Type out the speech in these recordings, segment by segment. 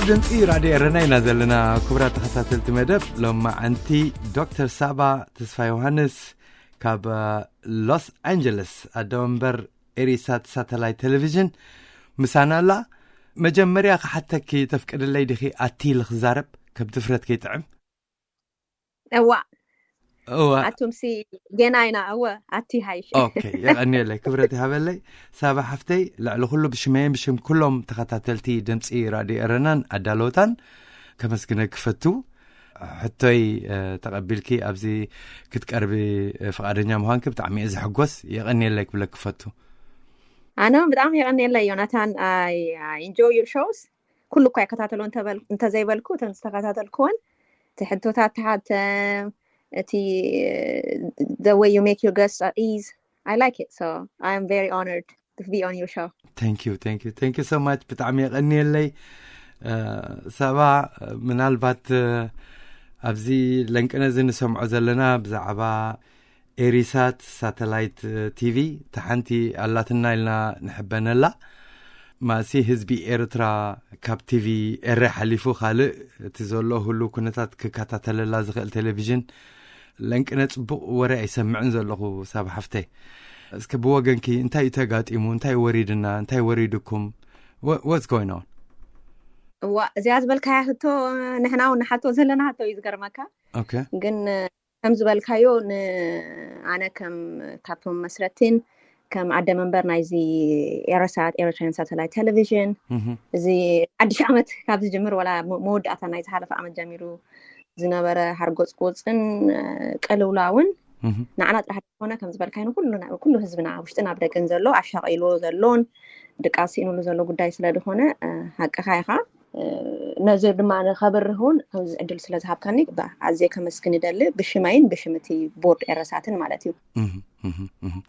ድምፂ ራድዮ ኤረና ኢና ዘለና። ክቡራት ተኸታተልቲ መደብ ሎማዓንቲ፣ ዶክተር ሳባ ተስፋ ዮሃንስ ካብ ሎስ ኣንጀለስ፣ ኣደ መንበር ኤሪሳት ሳተላይት ቴሌቪዥን፣ ምሳና ኣላ። መጀመርያ ክሓተኪ ተፍቅድለይ ዲኺ? ኣቲ ኢለ ክዛረብ ከም ድፍረት ከይጥዕም። እዋ እዋ ኣቱምሲ ጌና ኢና። እወ ኣቲ ሃይሽ። ኦኬ፣ የቐንየለይ፣ ክብረት ይሃበለይ። ሳባ ሓፍተይ፣ ልዕሊ ኩሉ ብሽመይን ብሽም ኩሎም ተኸታተልቲ ድምፂ ራድዮ ኤረናን ኣዳለወታን ከመስግነ ክፈቱ። ሕቶይ እ፣ ተቐቢልኪ ኣብዚ ክትቀርቢ እ፣ ፍቓደኛ ምዃንኪ ብጣዕሚ እየ ዝሕጎስ። የቐንየለይ ክብለክ ክፈቱ። ኣነ እውን ብጣዕሚ የቐንየለይ ዮናታን። I enjoy your shows። ኩሉ እኳ ይከታተሎ እንተበል- እንተዘይበልኩ፣ እተን ዝተከታተልኩወን፣ እቲ ሕቶታት ተሓተ፣ እቲ the way you make your guests at ease, I like it, so I'm very honored to be on your show. Thank you, thank you, thank you so much። ብጣዕሚ የቐንየለይ። እ፣ ሳባ፣ ምናልባት እ፣ ኣብዚ ለንቅነ እዚ ንሰምዖ ዘለና ብዛዕባ ኤሪሳት ሳተላይት ቲቪ፣ እታ ሓንቲ ኣላትና ኢልና ንሕበነላ። ማሲ ህዝቢ ኤርትራ ካብ ቲቪ ኤረ ሓሊፉ ካልእ እቲ ዘሎ ህሉ ኩነታት ክከታተለላ ዝኽእል ቴሌቪዥን ለንቅነ ጽቡቕ ወረ ኣይሰምዕን ዘለኹ። ሳባ ሓፍተይ፣ እስከ ብወገንኪ እንታይ እዩ ተጋጢሙ? እንታይ ወሪድና? እንታይ ወሪድኩም? What's going on? እዋ፣ እዚኣ ዝበልካያ ህቶ ንሕና እውን ንሓቶ ዘለና ህቶ እዩ፣ ዝገርመካ። Okay. ግን ከም ዝበልካዮ፣ ንኣነ ከም ካብቶም መስረቲን ከም ኣደ መንበር ናይዚ ኤረሳት፣ ኤሪትራያን ሳተላይት ቴሌቪዥን፣ Mhm. እዚ ሓድሽ ዓመት ካብ ዝጅምር፣ ወላ መ- መወዳእታ ናይ ዝሓለፈ ዓመት ጀሚሩ ዝነበረ ሃርጎፅጎፅን እ፣ ቅልውላውን Mhm. ንዓና ጥራሕ ዝኾነ፣ ከም ዝበልካዮ ንኩሉ ና- ኩሉ ህዝብና፣ ውሽጥን ኣብ ደገን ዘሎ፣ ኣሻቒልዎ ዘሎን ድቃስ ስኢኑሉ ዘሎ ጉዳይ ስለ ዝኾነ፣ እ፣ ሓቅኻ ኢኻ። እ፣ ነዚ ድማ ንኸብርህ እውን ከምዚ ዕድል ስለ ዝሃብካኒ ብ- ኣዝየ ከመስግን ይደሊ፣ ብሽመይን ብሽም እቲ ቦርድ ኤረሳትን ማለት እዩ። Mhm. Mhm. Mhm.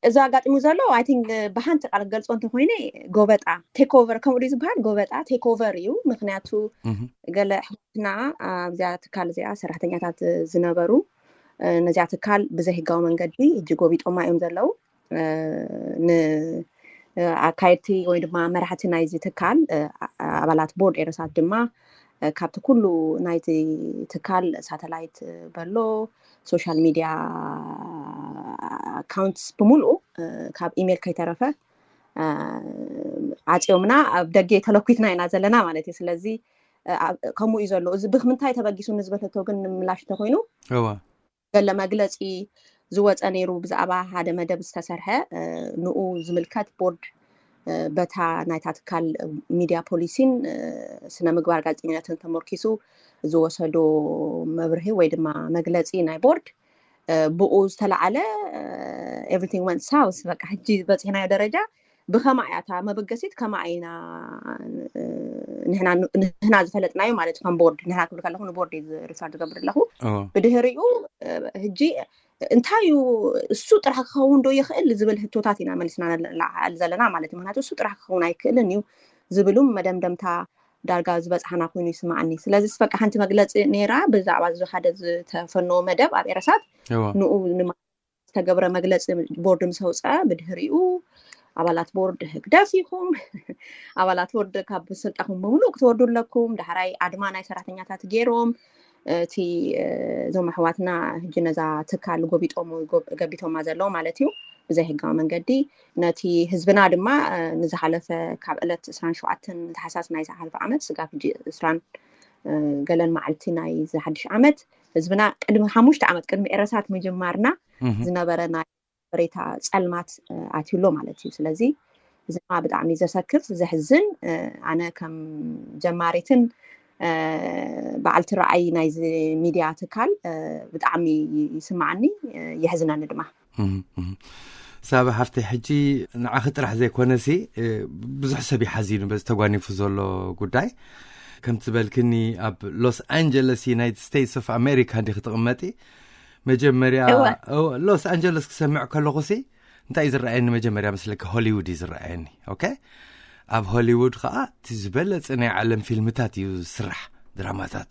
እዚ ኣጋጢሙ ዘሎ፣ I think፣ ብሓንቲ ቃል ገልጾ እንተኮይነ፣ ጎበጣ ቴክ ኦቨር፣ ከምኡ ድዩ ዝበሃል? ጎበጣ ቴክ ኦቨር እዩ። ምክንያቱ Mhm. ገለ ኣሕዋትና ኣብዚኣ ትካል እዚኣ ሰራሕተኛታት ዝነበሩ፣ እ፣ ነዚኣ ትካል ብዘይህጋዊ መንገዲ ሕጂ ጎቢጦማ እዮም ዘለዉ። እ፣ ን እ፣ ኣካየድቲ ወይ ድማ መራሕቲ ናይዚ ትካል፣ እ፣ ኣ- ኣባላት ቦርድ ኤረሳት ድማ፣ እ፣ ካብቲ ኩሉ ናይቲ ትካል ሳተላይት በሎ፣ ሶሻል ሚድያ ኣካውንትስ ብምሉኡ፣ እ፣ ካብ ኢሜል ከይተረፈ፣ እ፣ ዓጽዮምና፣ ኣብ ደገ ተለኩትና ኢና ዘለና ማለት እዩ። ስለዚ፣ እ፣ ኣብ- ከምኡ እዩ ዘሎ። እዚ ብምንታይ ተበጊሱ ንዝበለቶ ግን ንምላሽ እንተኮይኑ፣ እዋ ገለ መግለጺ ዝወጸ ነይሩ ብዛዕባ ሓደ መደብ ዝተሰርሐ፣ እ፣ ንኡ ዝምልከት ቦርድ፣ እ፣ በታ ናይታ ትካል ሚድያ ፖሊሲን፣ እ፣ ስነ ምግባር ጋዜጠኛነትን ተመርኪሱ ዝወሰዶ መብርሂ ወይ ድማ መግለጺ ናይ ቦርድ፣ እ፣ ብኡ ዝተለዓለ፣ እ፣ everything went south። በቃ ሕጂ በጺሕናዮ ደረጃ ብኸማ እያ እታ መበገሲት፣ ከማ ኢና፣ እ፣ ንሕና ንሕና ዝፈለጥናዮ ማለት እዩ። ከም ቦርድ ንሕና ክብል ከለኹ ንቦርድ እዩ ሪፈር ዝገብር ኣለኹ። እዋ ብድህሪኡ፣ እ፣ ሕጂ እንታይ እዩ፣ እሱ ጥራሕ ክኸውን ዶ ይኽእል ዝብል ህቶታት ኢና መሊስና ንለዓል ዘለና ማለት እዩ። ምክንያቱ እሱ ጥራሕ ክኸውን ኣይክእልን እዩ ዝብሉ መደምደምታ ዳርጋ ዝበፅሓና ኮይኑ ይስማዓኒ። ስለዚስ በቃ ሓንቲ መግለፂ ነይራ ብዛዕባ እዚ ሓደ ዝተፈነወ መደብ ኣብ ኤረሳት እዋ ንኡ ንማ- ዝተገብረ መግለፂ ቦርድ ምስ ኣውፅአ፣ ብድሕሪኡ ኣባላት ቦርድ ህግደፍ ኢኹም፣ ኣባላት ቦርድ ካብ ስልጣኹም ብምሉእ ክትወርዱ ኣለኩም፣ ዳሕራይ ኣድማ ናይ ሰራሕተኛታት ገይሮም፣ እቲ፣ እ፣ እዞም ኣሕዋትና ሕጂ ነዛ ትካል ጎቢጦም ወይ ጎብ- ገቢቶማ ዘለዉ ማለት እዩ ብዘይ ህጋዊ መንገዲ፣ ነቲ ህዝብና ድማ፣ እ፣ ንዝሓለፈ ካብ ዕለት ዕስራን ሸውዓተን ታሕሳስ ናይ ዝሓለፈ ዓመት ስጋብ ሕጂ ዕስራን፣ እ፣ ገለን መዓልቲ ናይ ዝሓድሽ ዓመት ህዝብና ቅድሚ ሓሙሽተ ዓመት ቅድሚ ኤረሳት ምጅማርና Mhm. ዝነበረ ናይ በሬታ ጸልማት፣ እ፣ ኣትዩሎ ማለት እዩ። ስለዚ እዚ ድማ ብጣዕሚ ዘሰክፍ፣ ዘሕዝን፣ እ፣ ኣነ ከም ጀማሪትን፣ እ፣ በዓልቲ ረኣይ ናይዚ ሚድያ ትካል፣ እ፣ ብጣዕሚ ይስማዓኒ፣ እ፣ የሕዝነኒ ድማ። Mhm, mhm. ሳባ ሓፍተይ፣ ሕጂ ንዓኺ ጥራሕ ዘይኮነሲ፣ እ፣ ብዙሕ ሰብ ይሓዚኑ በዚ ተጓኒፉ ዘሎ ጉዳይ። ከምቲ ዝበልክኒ ኣብ ሎስ ኣንጀለስ ዩናይትድ ስቴትስ ኦፍ ኣሜሪካ እንዲኺ ትቕመጢ። መጀመርያ እወ። እወ፣ ሎስ ኣንጀለስ ክሰምዕ ከለኹሲ እንታይ እዩ ዝረኣየኒ መጀመርያ መስለኪ? ሆሊውድ እዩ ዝረኣየኒ። ኦኬ፣ ኣብ ሆሊውድ ከዓ እቲ ዝበለጸ ናይ ዓለም ፊልምታት እዩ ዝስራሕ፣ ድራማታት።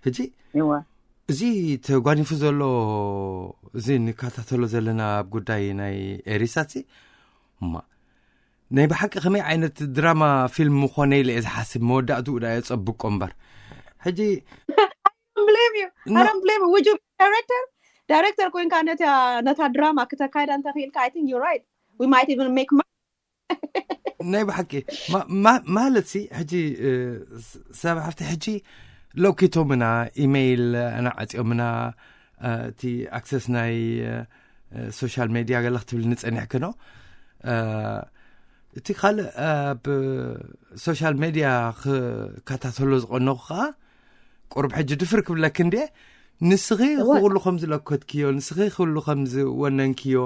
ሕጂ እወ። እዚ ተጓኒፉ ዘሎ፣ እዚ ንከታተሎ ዘለና ኣብ ጉዳይ ናይ ኤሪሳት ሲ፣ እማ ናይ ብሓቂ ከመይ ዓይነት ድራማ ፊልም ምኾነ ኢለ እየ ዝሓስብ። መወዳእትኡ ዳ የጸብቆ እምበር። ሕጂ I don't blame you. I don't blame you. Would you be a director? Director ኮይንካ ነታ ነታ ድራማ ክተካይዳ እንተኽኢልካ I think you're right. We might even make money. ናይ ብሓቂ ማ- ማ- ማለት ሲ ሕጂ እ፣ ስ- ሰብ ሃፍቲ ሕጂ ለውኪቶምና ኢሜይል ኣናዓፂኦምና እ፣ እቲ ኣክሰስ ናይ እ፣ ሶሻል ሜድያ ገለ ክትብል ንፀኒሕክኖ እ፣ እቲ ካልእ ኣብ ሶሻል ሜድያ ክከታተሎ ዝቐነኹ ከዓ ቁሩብ ሕጂ ድፍር ክብለክ እንዴ ንስኺ እወ። ኩሉ ከም ዝለኮትክዮ ንስኺ ኩሉ ከም ዝወነንክዮ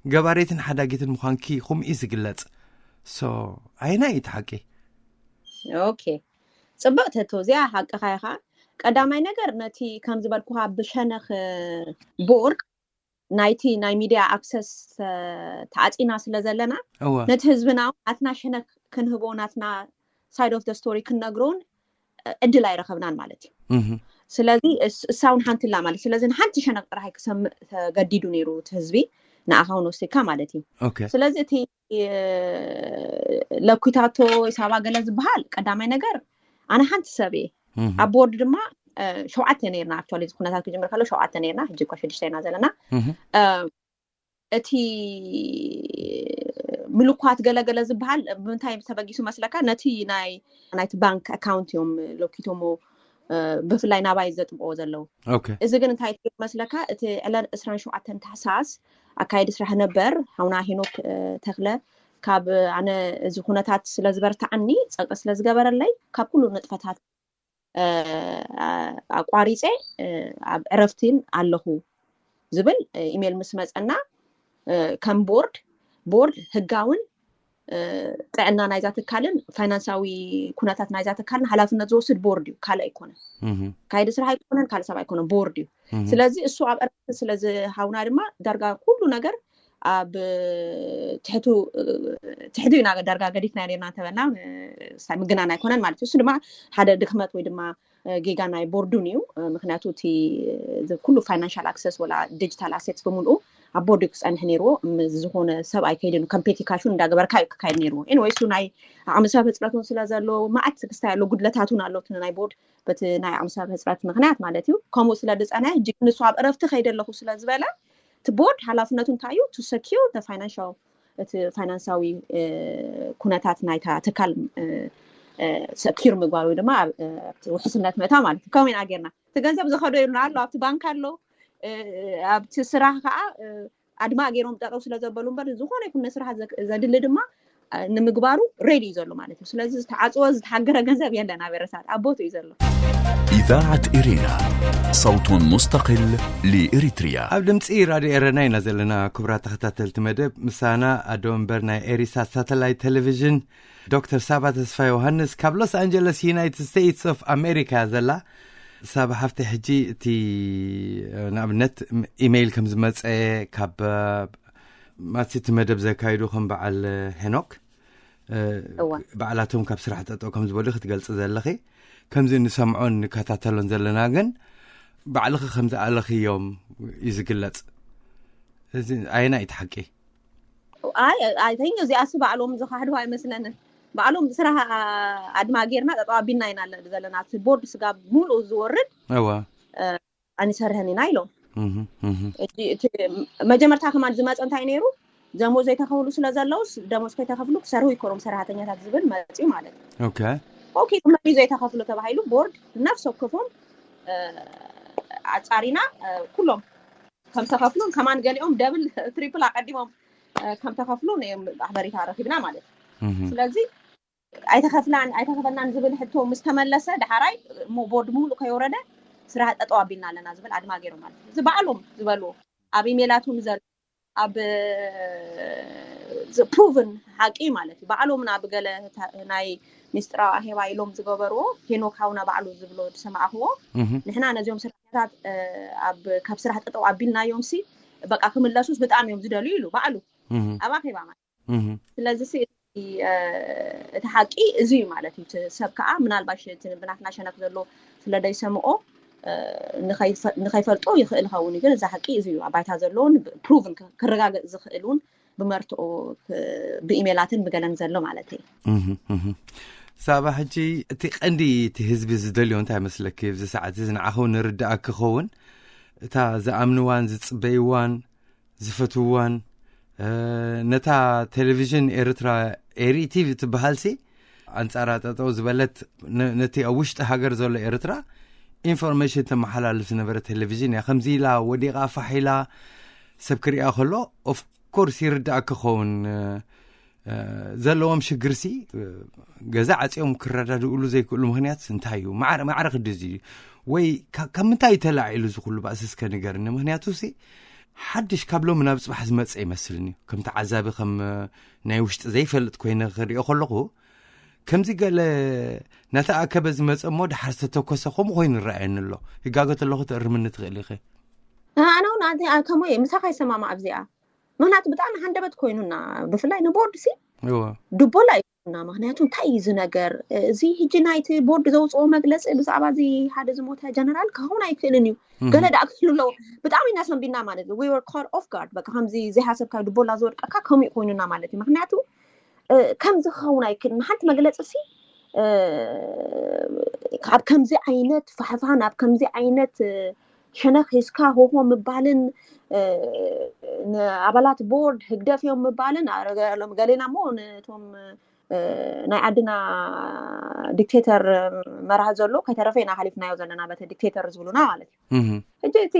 ገባሬትን ሓዳጊትን ምዃንኪ ከምኡ እዩ ዝግለጽ። ሶ ኣይና እዩ እቲ ሓቂ። ኦኬ፣ ፅብቕቲ ሕቶ እዚኣ ሓቅኻ ኢኻ። ቀዳማይ ነገር ነቲ ከም ዝበልኩኻ ብሸነኽ ቦርድ ናይቲ ናይ ሚድያ ኣክሰስ ተዓፂና ስለ ዘለና እወ ነቲ ህዝብና እውን ናትና ሸነኽ ክንህቦ ናትና side of the story ክንነግሮን እድል ኣይረኸብናን ማለት እዩ። እህ፣ ስለዚ እስ- እሳ እውን ሓንቲ ላ ማለት ስለዚ ንሓንቲ ሸነኽ ጥራይ ክሰምእ ተገዲዱ ነይሩ እቲ ህዝቢ ንኣኻ እውን ወሲድካ ማለት እዩ። ኦኬ ስለዚ እቲ እ፣ ለኩታቶ ሳባ ገለ ዝበሃል ቀዳማይ ነገር ኣነ ሓንቲ ሰብ እየ እህ፣ ኣብ ቦርድ ድማ እ፣ ሸውዓተ ነርና actually እዚ ኩነታት ክጅምር ከሎ ሸውዓተ ነርና ሕጂ እኳ ሽዱሽተ ኢና ዘለና እህ፣ እ፣ እቲ ምልኳት ገለገለ ዝበሃል ብምንታይ ተበጊሱ መስለካ ነቲ ናይ ናይቲ ባንክ ኣካውንት እዮም ለኪቶሞ እ፣ ብፍላይ ናባይ ዘጥብቆ ዘለዉ ኦኬ እዚ ግን እንታይ መስለካ እቲ ዕለት ዕስራን ሸውዓተን ታሕሳስ ኣካይዲ ስራሕ ነበር ሃውና ሄኖክ እ፣ ተክለ ካብ ኣነ እዚ ኩነታት ስለ ዝበርትዓኒ ፀቂ ስለ ዝገበረለይ ካብ ኩሉ ንጥፈታት እ፣ ኣቋሪፀ እ፣ ኣብ ዕረፍቲን ኣለኹ ዝብል እ፣ ኢሜል ምስ መፀና እ፣ ከም ቦርድ ቦርድ ህጋውን እ፣ ጥዕና ናይዛ ትካልን ፋይናንሳዊ ኩነታት ናይዛ ትካልን ሓላፍነት ዝወስድ ቦርድ እዩ ካልእ ኣይኮነን እህ፣ ካይዲ ስራሕ ኣይኮነን ካልእ ሰብ ኣይኮነን ቦርድ እዩ እህ፣ ስለዚ እሱ ኣብ ዕረፍቲ ስለ ዝሃውና ድማ ዳርጋ ኩሉ ነገር ኣብ ትሕቱ ትሕቱ ኢና ዳርጋ ገዲፍና ርና እንተበልና ሳይ ምግናን ኣይኮነን ማለት እዩ እሱ ድማ ሓደ ድክመት ወይ ድማ ጌጋ ናይ ቦርዱን እዩ ምክንያቱ እቲ ኩሉ ፋይናንሻል ኣክሰስ ወላ ዲጂታል ኣሴትስ ብምልኡ ኣብ ቦርድ ክፀንሕ ነይርዎ ዝኾነ ሰብ ኣይከይድን ከም ፔቲ ካሹ እንዳገበርካ እዩ ክካየድ ነይርዎ ወይ እሱ ናይ ዓቕሚ ሰብ ህፅረት እውን ስለ ዘሎ ማዓት ክስታይ ኣሎ ጉድለታት እውን ኣሎ ናይ ቦርድ በቲ ናይ ዓቕሚ ሰብ ህፅረት ምክንያት ማለት እዩ ከምኡ ስለ ዝፀንሐ ሕጂ ንሱ ኣብ እረፍቲ ከይደ ኣለኹ ስለ ዝበለ እቲ ቦርድ ሓላፍነቱ እንታይ እዩ to secure financial እቲ ፋይናንሳዊ ኩነታት ናይታ ትካል ሰኪር ምግባር ወይ ድማ ውሕስነት ምእታ ማለት እዩ ከምኡ ኢና ጌርና እቲ ገንዘብ ዝኸዶ የሉና ኣሎ ኣብቲ ባንክ ኣሎ ኣብቲ ስራሕ ከዓ ኣድማ ገይሮም ጠጠው ስለ ዘበሉ እምበር ዝኾነ ይኩን ንስራሕ ዘድሊ ድማ ንምግባሩ ሬዲ እዩ ዘሎ ማለት እዩ ስለዚ ዝተዓፅወ ዝተሓገረ ገንዘብ የለን ኣብ ኤረሳት ኣብ ቦቱ እዩ ዘሎ إذاعة إرينا، صوت مستقل لإريتريا. ኣብ ድምፂ ራድዮ ኤረና ኢና ዘለና ክቡራት ተኸታተልቲ መደብ ምሳና ኣዶ መንበር ናይ ኤሪሳት ሳተላይት ቴሌቪዥን ዶክተር ሳባ ተስፋ ዮሃንስ ካብ ሎስ ኣንጀለስ ዩናይትድ ስቴትስ ኦፍ ኣሜሪካ ዘላ ሳባ ሓፍቲ ሕጂ እቲ ንኣብነት ኢሜይል ከም ዝመፀ ካብ ማሲ እቲ መደብ ዘካይዱ ከም በዓል ሄኖክ እወ ባዕላቶም ካብ ስራሕ ጠጠው ከም ዝበሉ ክትገልፂ ዘለኺ ከምዚ ንሰምዖን ንከታተሎን ዘለና ግን ባዕልኺ ከም ዝኣለኽዮም እዩ ዝግለፅ እዚ ኣየና እዩ ሓቂ ኣይ ኣይ think እዚኣስ ባዕሎም ዝካሕድዋ ኣይመስለንን ባዕሎም ስራሕ ኣድማ ጌርና ጠጠው ኣቢልና ኢና ዘለና እቲ ቦርድ ስጋብ ሙሉእ ዝወርድ እወ ኣንሰርሐን ኢና ኢሎም እህ፣ እህ። እቲ መጀመርታ ከማን ዝመፀ እንታይ ነይሩ ደሞዝ ዘይተኸፍሉ ስለ ዘለውስ ደሞዝ ከይተኸፍሉ ክሰርሁ ይኮሮም ሰራሕተኛታት ዝብል መፅዩ ማለት እዩ ኦኬ ኦኬ መን እዩ ዘይተኸፍሉ ተባሂሉ ቦርድ ነፍሲ ወከፎም ኣፃሪና ኩሎም ከም ተኸፍሉን ከማን ገሊኦም ደብል ትሪፕል ኣቀዲሞም ከም ተኸፍሉ እዮም ሓበሬታ ረኪብና ማለት እዩ እህ። ስለዚ ኣይተኸፍላን ኣይተኸፈልናን ዝብል ሕቶ ምስ ተመለሰ ዳሕራይ እሞ ቦርድ ሙሉእ ከይወረደ ስራሕ ጠጠው ኣቢልና ኣለና ዝብል ኣድማ ገይሮም ማለት እዩ እዚ ባዕሎም ዝበልዎ ኣብ ኢሜላት እውን ዘሎ ኣብ ፕሩቭን ሓቂ ማለት እዩ ባዕሎም ናብ ገለ ናይ ሚስጥራዊ ኣሄባ ኢሎም ዝገበርዎ ሄኖክ ሃውና ባዕሉ ዝብሎ ዝሰማዕክዎ እህ። ንሕና ነዚኦም ስራሕታት ኣብ ካብ ስራሕ ጠጠው ኣቢልናዮም ሲ በቃ ክምለሱስ ብጣዕሚ እዮም ዝደልዩ ኢሉ ባዕሉ እህ። ኣብ ኣኼባ ማለት እህ። ስለዚ ሲ እቲ እ፣ እቲ ሓቂ እዚ እዩ ማለት እዩ እቲ ሰብ ከዓ ምናልባሽ እቲ ብናትና ሸነክ ዘሎ ስለ ደይሰምኦ እ፣ ንኸይፈ- ንኸይፈልጦ ይኽእል ይኸውን እዩ ግን እዚ ሓቂ እዚ እዩ ኣብ ባይታ ዘለውን ፕሩቭን ክረጋገፅ ዝኽእል እውን ብመርትኦ ብኢሜላትን ብገለን ዘሎ ማለት እዩ። ሳባ፣ ሕጂ እቲ ቀንዲ እቲ ህዝቢ ዝደልዮ እንታይ መስለኪ? ኣብዚ ሰዓት እዚ ንዓኸው ንርዳእ ክኸውን እታ ዝኣምንዋን ዝፅበይዋን ዝፈትዋን ነታ ቴሌቪዥን ኤርትራ ኤሪ ቲቪ ትበሃል ሲ ኣንጻራ ጠጠው ዝበለት ነቲ ኣብ ውሽጢ ሃገር ዘሎ ኤርትራ ኢንፎርሜሽን ተመሓላልፍ ዝነበረ ቴሌቪዥን እያ። ከምዚ ኢላ ወዲቓ ፋሕ ኢላ ሰብ ክሪኣ ከሎ ኦፍኮርስ ይርዳእ ክኸውን። ዘለዎም ሽግርሲ ገዛ ዓፂኦም ክረዳድእሉ ዘይክእሉ ምክንያት እንታይ እዩ? ማዕረ ክዲ እዚ ወይ ካብ ምንታይ ተላዒሉ ዝኩሉ ባእሲ እስከ ንገርኒ። ምክንያቱ ሲ ሓድሽ ካብ ሎም ናብ ፅባሕ ዝመፀ ይመስልኒ። ከም ተዓዛቢ ከም ናይ ውሽጢ ዘይፈልጥ ኮይነ ክሪኦ ከለኹ ከምዚ ገለ ናተኣከበ ዝመፀ እሞ ድሓር ዝተተኮሰ ከምኡ ኮይኑ ይረኣየኒ ኣሎ። ይጋገ ኣለኹ፣ ትእርምኒ ትኽእል ኢኸ? ኣነ እውን ከምኡ እየ፣ ምሳኻ ይሰማማዕ ኣብዚኣ። ምክንያቱ ብጣዕሚ ሃንደበት ኮይኑና፣ ብፍላይ ንቦርድ ሲ ድቦላ ይና። ምክንያቱ እንታይ እዩ እዚ ነገር እዚ? ሕጂ ናይቲ ቦርድ ዘውፅኦ መግለፂ ብዛዕባ እዚ ሓደ ዝሞተ ጀነራል ክኸውን ኣይክእልን እዩ። ገለ ዳኣ ክህሉ ኣለዎ። ብጣዕሚ ኢና ሰንቢና ማለት እዩ። We were caught off guard። በቃ ከምዚ ዘይሓሰብካ ድቦላ ዝወድቀካ ከምኡ ኮይኑና ማለት እዩ። ምክንያቱ ከምዚ ክኸውን ኣይክእልን። ሓንቲ መግለፂ ሲ ካብ ከምዚ ዓይነት ፋሕፋን ኣብ ከምዚ ዓይነት ሸነኽ ሒዝካ ሆሆ ምባልን ንኣባላት ቦርድ ህግደፍ እዮም ምባልን ገሌና ሞ ነቶም ናይ ዓድና ዲክቴተር መራህ ዘሎ ከይተረፈ ኢና ሓሊፍናዮ ዘለና በተ ዲክቴተር ዝብሉና ማለት እዩ። ሕጂ እቲ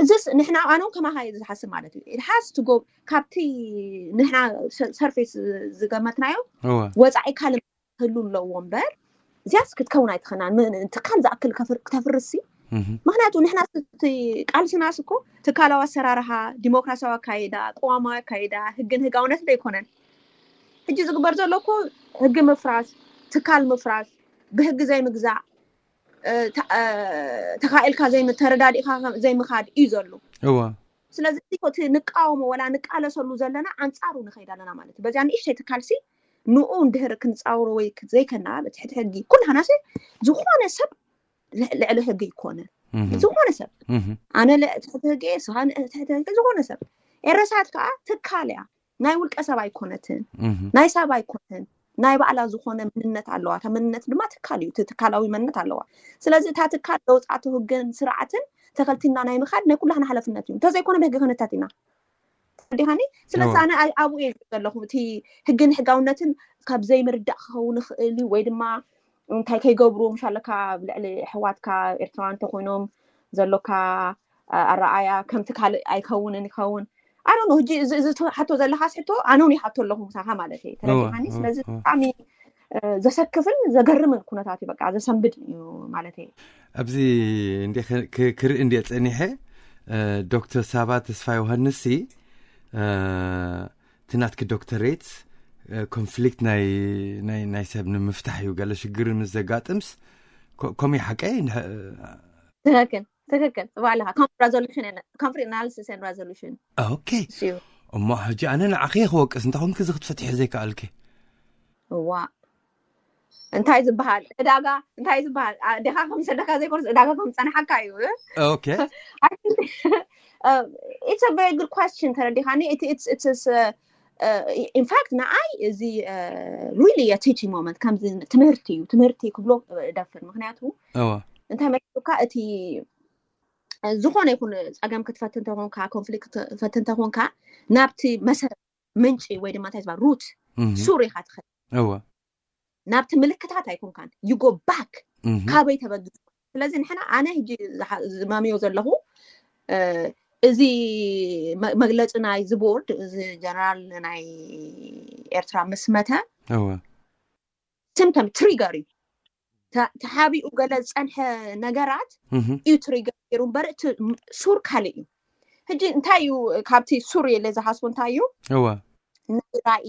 እዚስ ንሕና ኣኖም ከማኻ እዩ ዝሓስብ ማለት እዩ። ሓስ ትጎ ካብቲ ንሕና ሰርፌስ ዝገመትናዮ ወፃኢ ካልእ ክህሉ ኣለዎ እምበር እዚያስ ክትከውን ኣይትኸናን። ትካል ዝኣክል ክተፍርሲ ምክንያቱ ንሕና ቃልስናስ እኮ ትካላዊ ኣሰራርሓ፣ ዲሞክራሲያዊ ኣካይዳ፣ ቅዋማዊ ኣካይዳ፣ ህግን ህጋውነት ዶ ኣይኮነን? ሕጂ ዝግበር ዘሎ እኮ ህጊ ምፍራስ፣ ትካል ምፍራስ፣ ብህጊ ዘይምግዛእ፣ ተካኢልካ ተረዳዲእካ ዘይምካድ እዩ ዘሎ። ስለዚ እቲ ንቃወሞ ወላ ንቃለሰሉ ዘለና ኣንፃሩ ንኸይድ ኣለና ማለት እዩ። በዚያ ንእሽተይ ትካልሲ ንኡ እንድህር ክንፃውሮ ወይ ዘይከና ትሕቲ ሕጊ ኩላህናሲ ዝኾነ ሰብ ልዕሊ ሕጊ ይኮነ። ዝኾነ ሰብ ኣነ ትሕቲ ሕጊ ስኻ ትሕቲ ሕጊ ዝኾነ ሰብ ኤረሳት ከዓ ትካል እያ። ናይ ውልቀ ሰብ ኣይኮነትን፣ ናይ ሰብ ኣይኮነትን። ናይ ባዕላ ዝኾነ መንነት ኣለዋ። እታ መንነት ድማ ትካል እዩ። ትካላዊ መንነት ኣለዋ። ስለዚ እታ ትካል ለውፃቱ ህግን ስርዓትን ተኸልቲና ናይ ምኻድ ናይ ኩላህና ሓላፍነት እዩ። እንተዘይኮነ ብህጊ ክንታት ኢና። ዲኻኒ ስለዚ ኣነ ኣብኡ እየ ዘለኹ። እቲ ህግን ሕጋውነትን ካብ ዘይምርዳእ ክኸውን ይኽእል እዩ ወይ ድማ እንታይ ከይገብሩ ምሻለካ ኣብ ልዕሊ ኣሕዋትካ ኤርትራውያን እንተኮይኖም ዘሎካ ኣረኣያ ከምቲ ካልእ ኣይከውንን ይኸውን። ኣነ ሕጂ እዚ ትሓቶ ዘለካስ ሕቶ ኣነ እውን ይሓቶ ኣለኹ ምሳኻ ማለት እየ። ተረዲኻኒ? ስለዚ ብጣዕሚ ዘሰክፍን ዘገርምን ኩነታት እዩ። በቃ ዘሰንብድ እዩ ማለት እየ። ኣብዚ እንደ ክርኢ እንደ ፀኒሐ ዶክተር ሳባ ተስፋ ዮሃንስ ሲ እቲ ናትኪ ዶክተሬት ኮንፍሊክት ናይ ሰብ ንምፍታሕ እዩ። ገለ ሽግር ምስ ዘጋጥምስ ከምኡ ሓቀ ትክክል ትክክል ባዕልካ conflict resolution conflict analysis and resolution። ኦኬ እሞ ሕጂ ኣነ ንዓኺ ክወቅስ እንተ ኮንክ እዚ ክትፈትሒ ዘይከኣልኪ እዋ እንታይ ዝበሃል ዕዳጋ እንታይ ዝበሃል ዲኻ ከም ሰደካ ዘይኮንስ ዕዳጋ ከም ዝፀናሓካ እዩ። ኦኬ it's a very good question። ተረዲኻኒ? In fact ንዓይ እዚ really a teaching moment ከም ትምህርቲ እዩ። ትምህርቲ ክብሎ ደፍር ምክንያቱ እንታይ መካ እቲ ዝኾነ ይኹን ፀገም ክትፈትን ተኾንካ conflict ክትፈትን ተኾንካ ናብቲ መሰረት ምንጪ ወይ ድማ እንታይ ዝበሃል root ሱር ኢኻ ትኸ እወ ናብቲ ምልክታት ኣይኮንካን you go back ካበይ ተበጊሱ። ስለዚ ንሕና ኣነ ሕጂ ዝማምዮ ዘለኹ እዚ መግለፂ ናይ እዚ ቦርድ እዚ ጀነራል ናይ ኤርትራ ምስ መተ እወ symptom trigger እዩ። ተሓቢኡ ገለ ዝፀንሐ ነገራት እዩ trigger ገይሩ እምበር እቲ ሱር ካልእ እዩ። ሕጂ እንታይ እዩ ካብቲ ሱር የለ ዝሓስቡ እንታይ እዩ እወ ናይ ራኢ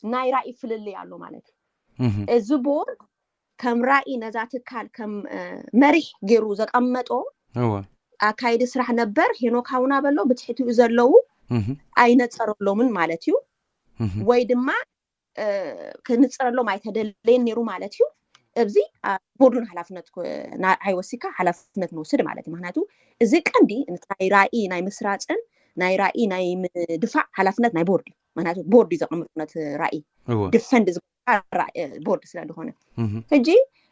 ናይ ራኢ ፍልልይ ኣሎ ማለት እዩ። እዚ ቦርድ ከም ራኢ ነዛ ትካል ከም መሪሕ ገይሩ ዘቀመጦ እወ ኣካይዲ ስራሕ ነበር ሄኖክ ሃውና በሎ ብትሕቲኡ ዘለዉ ኣይነፀረሎምን ማለት እዩ። ወይ ድማ ክንፅረሎም ኣይተደለየን ነይሩ ማለት እዩ። እዚ ቦርዱን ሓላፍነት ኣይወሲካ ሓላፍነት ንወስድ ማለት እዩ። ምክንያቱ እዚ ቀንዲ ናይ ራኢ ናይ ምስራፅን ናይ ራእይ ናይ ምድፋዕ ሓላፍነት ናይ ቦርድ እዩ። ምክንያቱ ቦርድ እዩ ዘቐምጦ ነቲ ራእይ እወ ድፈንድ ዝግባእ ራእይ- ቦርድ ስለ ዝኾነ እህ ሕጂ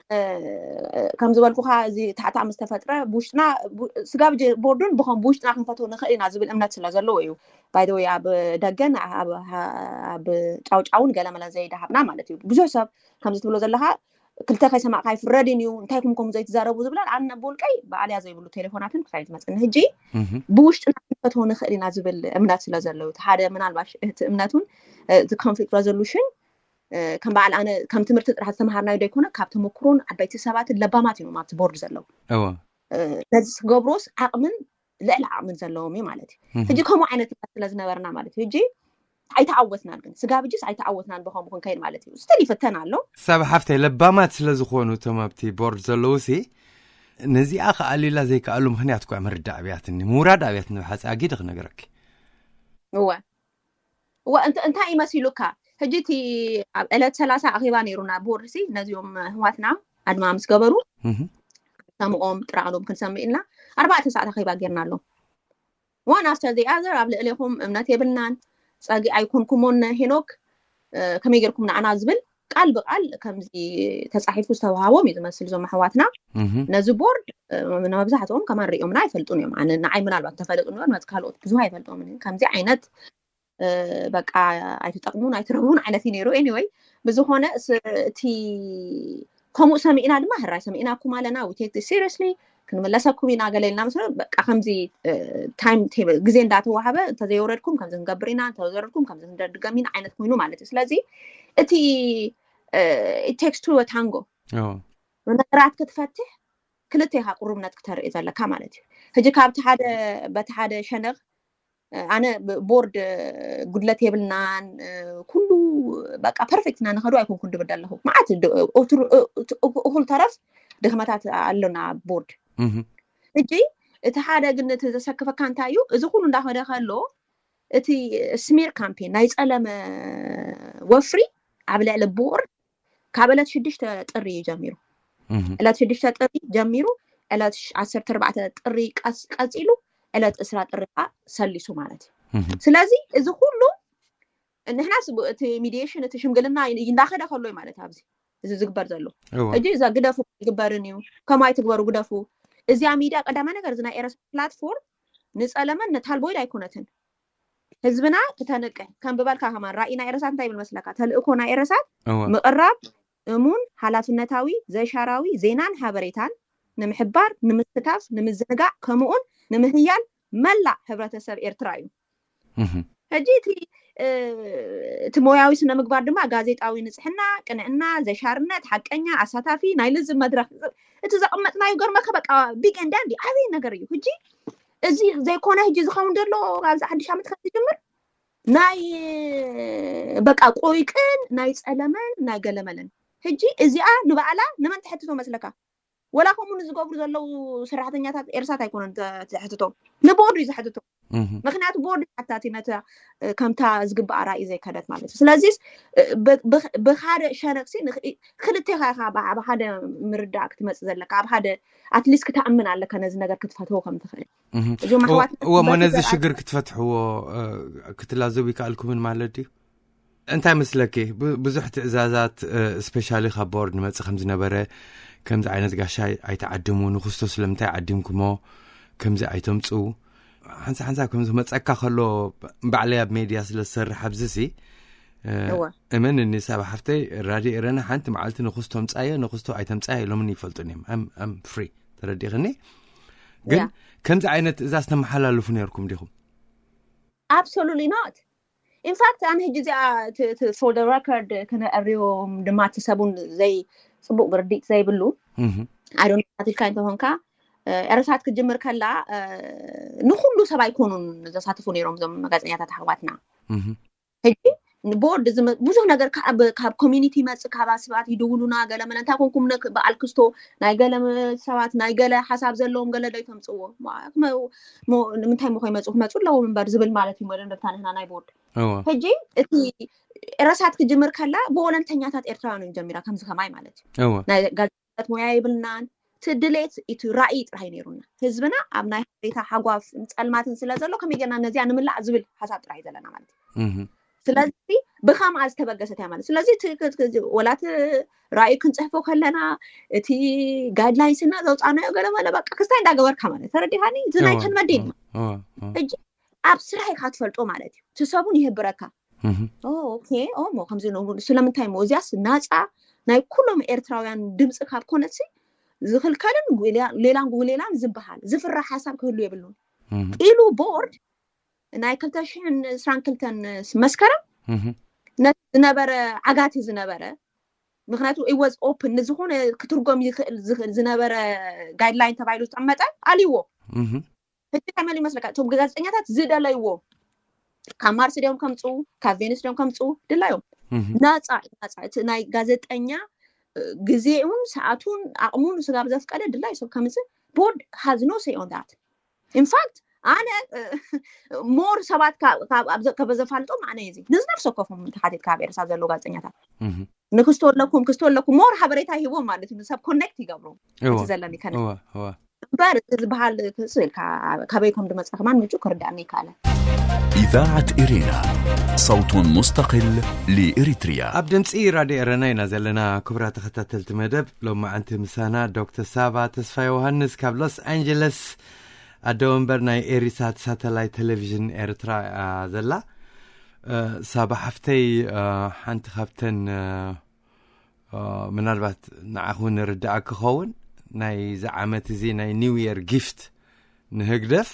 እ፣ ከም ዝበልኩኻ እዚ ታሕታ ምስ ተፈጥረ ብውሽጥና ቡ- ስጋብ ጀ- ቦርዱን ብኸም ብውሽጥና ክንፈትዎ ንኽእል ኢና ዝብል እምነት ስለ ዘለዎ እዩ። ባይደወይ ኣብ ደገን ኣብ ኣብ ጫውጫውን ገለመለ ዘይዳሃብና ማለት እዩ። ብዙሕ ሰብ ከምዚ ትብሎ ዘለኻ ክልተ ከይሰማዕካ ኣይፍረድን እዩ፣ እንታይ ኩም ከምኡ ዘይትዛረቡ ዝብላል። ኣነ ብውልቀይ ብኣልያ ዘይብሉ ቴሌፎናትን ክሳይ ዝመፅኒ ሕጂ እህ ብውሽጥና ክንፈትዎ ንኽእል ኢና ዝብል እምነት ስለ ዘለዎ እቲ ሓደ ምናልባሽ እቲ እምነቱን እቲ ኮንፍሊክት ሬዞሉሽን ከም በዓል ኣነ ከም ትምህርቲ ጥራሕ ዝተምሃርናዮ ዘይኮነ ካብ ተመክሮን ዓበይቲ ሰባትን ለባማት እዮም ኣብቲ ቦርድ ዘለዉ። እወ ነዚ ክገብሮስ ዓቕምን ልዕሊ ዓቕምን ዘለዎም እዩ ማለት እዩ። እህ ሕጂ ከምኡ ዓይነት ስለ ዝነበርና ማለት እዩ። ሕጂ ኣይተዓወትናን፣ ግን ስጋብ ሕጂስ ኣይተዓወትናን ብኸምኡ ክንከይድ ማለት እዩ። ስትል ይፍተን ኣሎ። ሳብ ሓፍተይ ለባማት ስለ ዝኾኑ እቶም ኣብቲ ቦርድ ዘለዉ ሲ ነዚኣ ከኣሊላ ዘይከኣሉ ምክንያት እኳ ምርዳእ ኣብያትኒ ምውራድ ኣብያትኒ ብሓፂ ኣጊደ ክነግረኪ እወ እወ እንተ- እንታይ ይመሲሉካ? ሕጂ እቲ ኣብ ዕለት ሰላሳ ኣኼባ ነይሩና ቦርድ ሲ ነዚኦም ኣሕዋትና ኣድማ ምስ ገበሩ እህ ሰምኦም ጥራዕሎም ክንሰምዕ ኢልና ኣርባዕተ ሰዓት ኣኼባ ጌርና ኣሎ። One after the other ኣብ ልዕሌኹም እምነት የብልናን፣ ጸጊ ኣይኮንኩሞን ሄኖክ እ፣ ከመይ ጌርኩም ንዓና ዝብል ቃል ብቃል ከምዚ ተጻሒፉ ዝተዋሃቦም እዩ ዝመስል። እዞም ኣሕዋትና እህ ነዚ ቦርድ እ፣ ንመብዛሕትኦም ከማን ሪኦምና ኣይፈልጡን እዮም። ኣነ ንዓይ ምናልባት ተፈለጡ ንበር መት ካልኦት ብዙሕ ኣይፈልጦምን እዮም። ከምዚ ዓይነት እ፣ በቃ ኣይትጠቅሙን ኣይትረብሁን ዓይነት እዩ ነይሩ። Anyway ብዝኾነ ስ- እቲ ከምኡ ሰሚዕና ድማ ሕራይ ሰሚዕናኩም ኣለና፣ we take this seriously፣ ክንምለሰኩም ኢና ገለ ኢልና ምስ በቃ ከምዚ ታይም ቴብል ግዜ እንዳተዋሃበ እንተዘይወረድኩም ከምዚ ክንገብር ኢና፣ እንተዘይወረድኩም ከምዚ ክንደግም ኢና ዓይነት ኮይኑ ማለት እዩ። ስለዚ እቲ it takes two to tango እወ ነገራት ክትፈትሕ ክልተ ኢኻ ቁሩብነት ክተርኢ ዘለካ ማለት እዩ። ሕጂ ካብቲ ሓደ በቲ ሓደ ሸነኽ ኣነ ቦርድ ጉድለት የብልናን፣ ኩሉ በቃ ፐርፌክት ኢና ንኸዱ ኣይኮንኩን ድብል ኣለኹ። መዓት እኹል ተረፍ ድኽመታት ኣሎና ቦርድ። ሕጂ እቲ ሓደ ግን እቲ ዘሰክፈካ እንታይ እዩ? እዚ ኩሉ እንዳኸደ ከሎ እቲ ስሚር ካምፔን ናይ ጸለመ ወፍሪ ኣብ ልዕሊ ቦርድ ካብ ዕለት ሽዱሽተ ጥሪ እዩ ጀሚሩ። ዕለት ሽዱሽተ ጥሪ ጀሚሩ ዕለት ዓሰርተ ኣርባዕተ ጥሪ ቀስ- ቀፂሉ ዕለት ዕስራ ጥሪ ከዓ ሰሊሱ ማለት እዩ። ስለዚ እዚ ኩሉ ንሕናስ ብ- እቲ ሚዲሽን እቲ ሽምግልና ይ- እንዳኸደ ከሎ እዩ ማለት ኣብዚ እዚ ዝግበር ዘሎ። ሕጂ እዛ ግደፉ ኣይግበርን እዩ፣ ከምኡ ኣይትግበሩ ግደፉ። እዚኣ ሚድያ ቀዳማይ ነገር እዚ ናይ ኤረስ ፕላትፎርም ንፀለመን ነታልቦይድ ኣይኮነትን። ህዝብና ክተንቅሕ ከም ብበልካ ከማን ራእይ ናይ ኤረሳት እንታይ ይብል መስለካ? ተልእኮ ናይ ኤረሳት ምቕራብ እሙን፣ ሓላፍነታዊ፣ ዘይሻራዊ ዜናን ሓበሬታን ንምሕባር፣ ንምስታፍ፣ ንምዝንጋዕ ከምኡን ንምህያል መላእ ሕብረተሰብ ኤርትራ እዩ። ሕጂ እቲ እ፣ እቲ ሞያዊ ስነ ምግባር ድማ ጋዜጣዊ ንጽሕና፣ ቅንዕና፣ ዘይሻርነት፣ ሓቀኛ፣ ኣሳታፊ ናይ ልዝብ መድረኽ። እቲ ዘቐመጥናዮ ገርመካ በቃ ቢግ ኤንድ ዳንዲ ዓብይ ነገር እዩ። ሕጂ እዚ ዘይኮነ ሕጂ ዝኸውን ዘሎ ኣብዚ ሓድሽ ዓመት ከም ዝጅምር ናይ በቃ ቆይቅን ናይ ጸለመን ናይ ገለመለን። ሕጂ እዚኣ ንባዕላ ንመን ትሕትቶ መስለካ? ወላ ከምኡ ንዝገብሩ ዘለዉ ሰራሕተኛታት ኤርሳት ኣይኮነን ተ- ዘሕትቶም፣ ንቦርድ እዩ ዘሕትቶም። ምክንያቱ ቦርድ ሓታቲ ነታ እ፣ ከምታ ዝግባኣ ራእይ ዘይከደት ማለት እዩ። ስለዚ እ፣ ብ- ብ- ብሓደ ሸነክሲ ንኽ- ክልቴኻ ኢኻ ብ- ኣብ ሓደ ምርዳእ ክትመፅእ ዘለካ፣ ኣብ ሓደ ኣትሊስት ክትኣምን ኣለካ ነዚ ነገር ክትፈትዎ ከም ትኽእል። እዞም ኣሕዋት እወ እሞ ነዚ ሽግር ክትፈትሕዎ እ፣ ክትላዘቡ ይከኣልኩምን ማለት ድዩ? እንታይ መስለኪ? ብ- ብዙሕ ትእዛዛት ስፔሻሊ ካብ ቦርድ ንመጽእ ከም ዝነበረ፣ ከምዚ ዓይነት ጋሻ ኣይተዓድሙ፣ ንክስቶ ስለምንታይ ዓዲምኩሞ፣ ከምዚ ኣይተምጽኡ፣ ሓንሳ ሓንሳ ከም ዝመጸካ ከሎ ባዕለይ ኣብ ሜድያ ስለ ዝሰርሕ ኣብዚ ሲ እ፣ እወ። እመን እኒ ሳባ ሓፍተይ ራድዮ ኤረና ሓንቲ መዓልቲ ንክስቶ ምጻዮ ንክስቶ ኣይተምጻዮ ኢሎምን ይፈልጡን እዮም። ኣም ፍሪ ተረዲኽኒ። ግን ያ። ከምዚ ዓይነት ትእዛዝ ተመሓላልፉ ነርኩም ዲኹም? Absolutely not። In fact ኣነ ሕጂ እዚኣ for the record ክነዕርዮም ድማ እቲ ሰቡን ዘይ ፅቡቅ ርዲት ዘይብሉ እህ ኣይዶን ተካቲልካ እንተኾንካ እ፣ ኤረሳት ክትጅምር ከላ እ፣ ንኩሉ ሰብ ኣይኮኑን ዘሳትፉ ነይሮም እዞም ጋዜጠኛታት ኣሕዋትና። እህ ሕጂ ቦርድ ዝመ- ብዙሕ ነገር ካብ ካብ ኮሚኒቲ ይመፅእ፣ ካብ ሰባት ይድውሉና፣ ገለመለ እንታይ ኮንኩም ነ- በዓል ክስቶ ናይ ገለ ሰባት ናይ ገለ ሓሳብ ዘለዎም ገለ ዶ ይተምፅዎ ሞ- ሞ- ንምንታይ ሞ ከይመፁ ክመፁ ኣለዎም እምበር ዝብል ማለት እዩ። መደምደምታ ንሕና ናይ ቦርድ እወ ሕጂ እቲ ኤረሳት ክጅምር ከላ ብወለንተኛታት ኤርትራውያን እዮም ጀሚራ ከምዚ ከማይ ማለት እዩ። እወ ናይ ጋዜጠኛታት ሞያ የብልናን፣ እቲ ድሌት እቲ ራእይ ጥራይ ነይሩና። ህዝብና ኣብ ናይ ሓበሬታ ሓጓፍ ጸልማትን ስለ ዘሎ ከመይ ጌርና ነዚኣ ንምላእ ዝብል ሓሳብ ጥራይ ዘለና ማለት እዩ። ስለዚ ብኸምኣ ዝተበገሰት እያ ማለት። ስለዚ ወላ እቲ ራእዩ ክንጽሕፎ ከለና እቲ ጋይድላይንስና ዘውፃናዮ ገለ መለ በቃ ክስታይ እንዳገበርካ ማለት ተረዲኻኒ። እዚ ናይ ተንመዴን ሕጂ ኣብ ስራሕ ኢካ ትፈልጦ ማለት እዩ። እቲ ሰቡን ይህብረካ። ኦኬ ሞ ከምዚ ስለምንታይ ሞ እዚያስ ናፃ ናይ ኩሎም ኤርትራውያን ድምፂ ካብ ኮነትሲ ዝኽልከልን ሌላን ጉሌላን ዝበሃል ዝፍራሕ ሓሳብ ክህሉ የብሉን ኢሉ ቦርድ ናይ ክልተ ሽሕን ዕስራን ክልተን መስከረም ነቲ ዝነበረ ዓጋቲ ዝነበረ ምክንያቱ it was open ንዝኾነ ክትርጎም ይኽእል ዝነበረ ጋይድላይን ተባሂሉ ዝጠመጠ ኣልዎ። ሕጂ ከመል ይመስለካ እቶም ጋዜጠኛታት ዝደለይዎ ካብ ማርስ ድዮም ከምፅኡ ካብ ቬኑስ ድዮም ከምፅኡ ድላዮም ናፃ ናፃ እቲ ናይ ጋዜጠኛ ግዜኡን ሰዓቱን ኣቕሙን ስጋብ ዘፍቀደ ድላይ ሰብ ከምፅእ ቦርድ has no say on that። In fact ኣነ more ሰባት ከበዘፋልጦም ኣነ እዚ ንዝነፍሰ ኮፎም ተሓቲት ካብ ኤርሳ ዘለዉ ጋዜጠኛታት ንክስቶ ኣለኩም ክስቶ ኣለኩም more ሓበሬታ ይህቦም ማለት እዩ። ሰብ ኮኔክት ይገብሩ እቲ ዘለኒ ከነ እምበር እዚ ዝበሃል ስል ካበይ ከም ዝመፀ ከማን ምጩ ክርዳእኒ ይካለ። إذاعة إرينا صوت مستقل لإريتريا ኣብ ድምፂ ራድዮ ኤረና ኢና ዘለና። ክቡራ ተኸታተልቲ መደብ ሎማዓንቲ ምሳና ዶክተር ሳባ ተስፋ ዮሃንስ ካብ ሎስ ኣንጀለስ ኣደ ወንበር ናይ ኤሪሳት ሳተላይት ቴሌቪዥን ኤርትራ እያ ዘላ። ሳባ ሓፍተይ ሓንቲ ካብተን ምናልባት ንዓኹ ንርዳእ ክኸውን ናይዚ ዓመት እዚ ናይ ኒው የር ጊፍት ንህግደፍ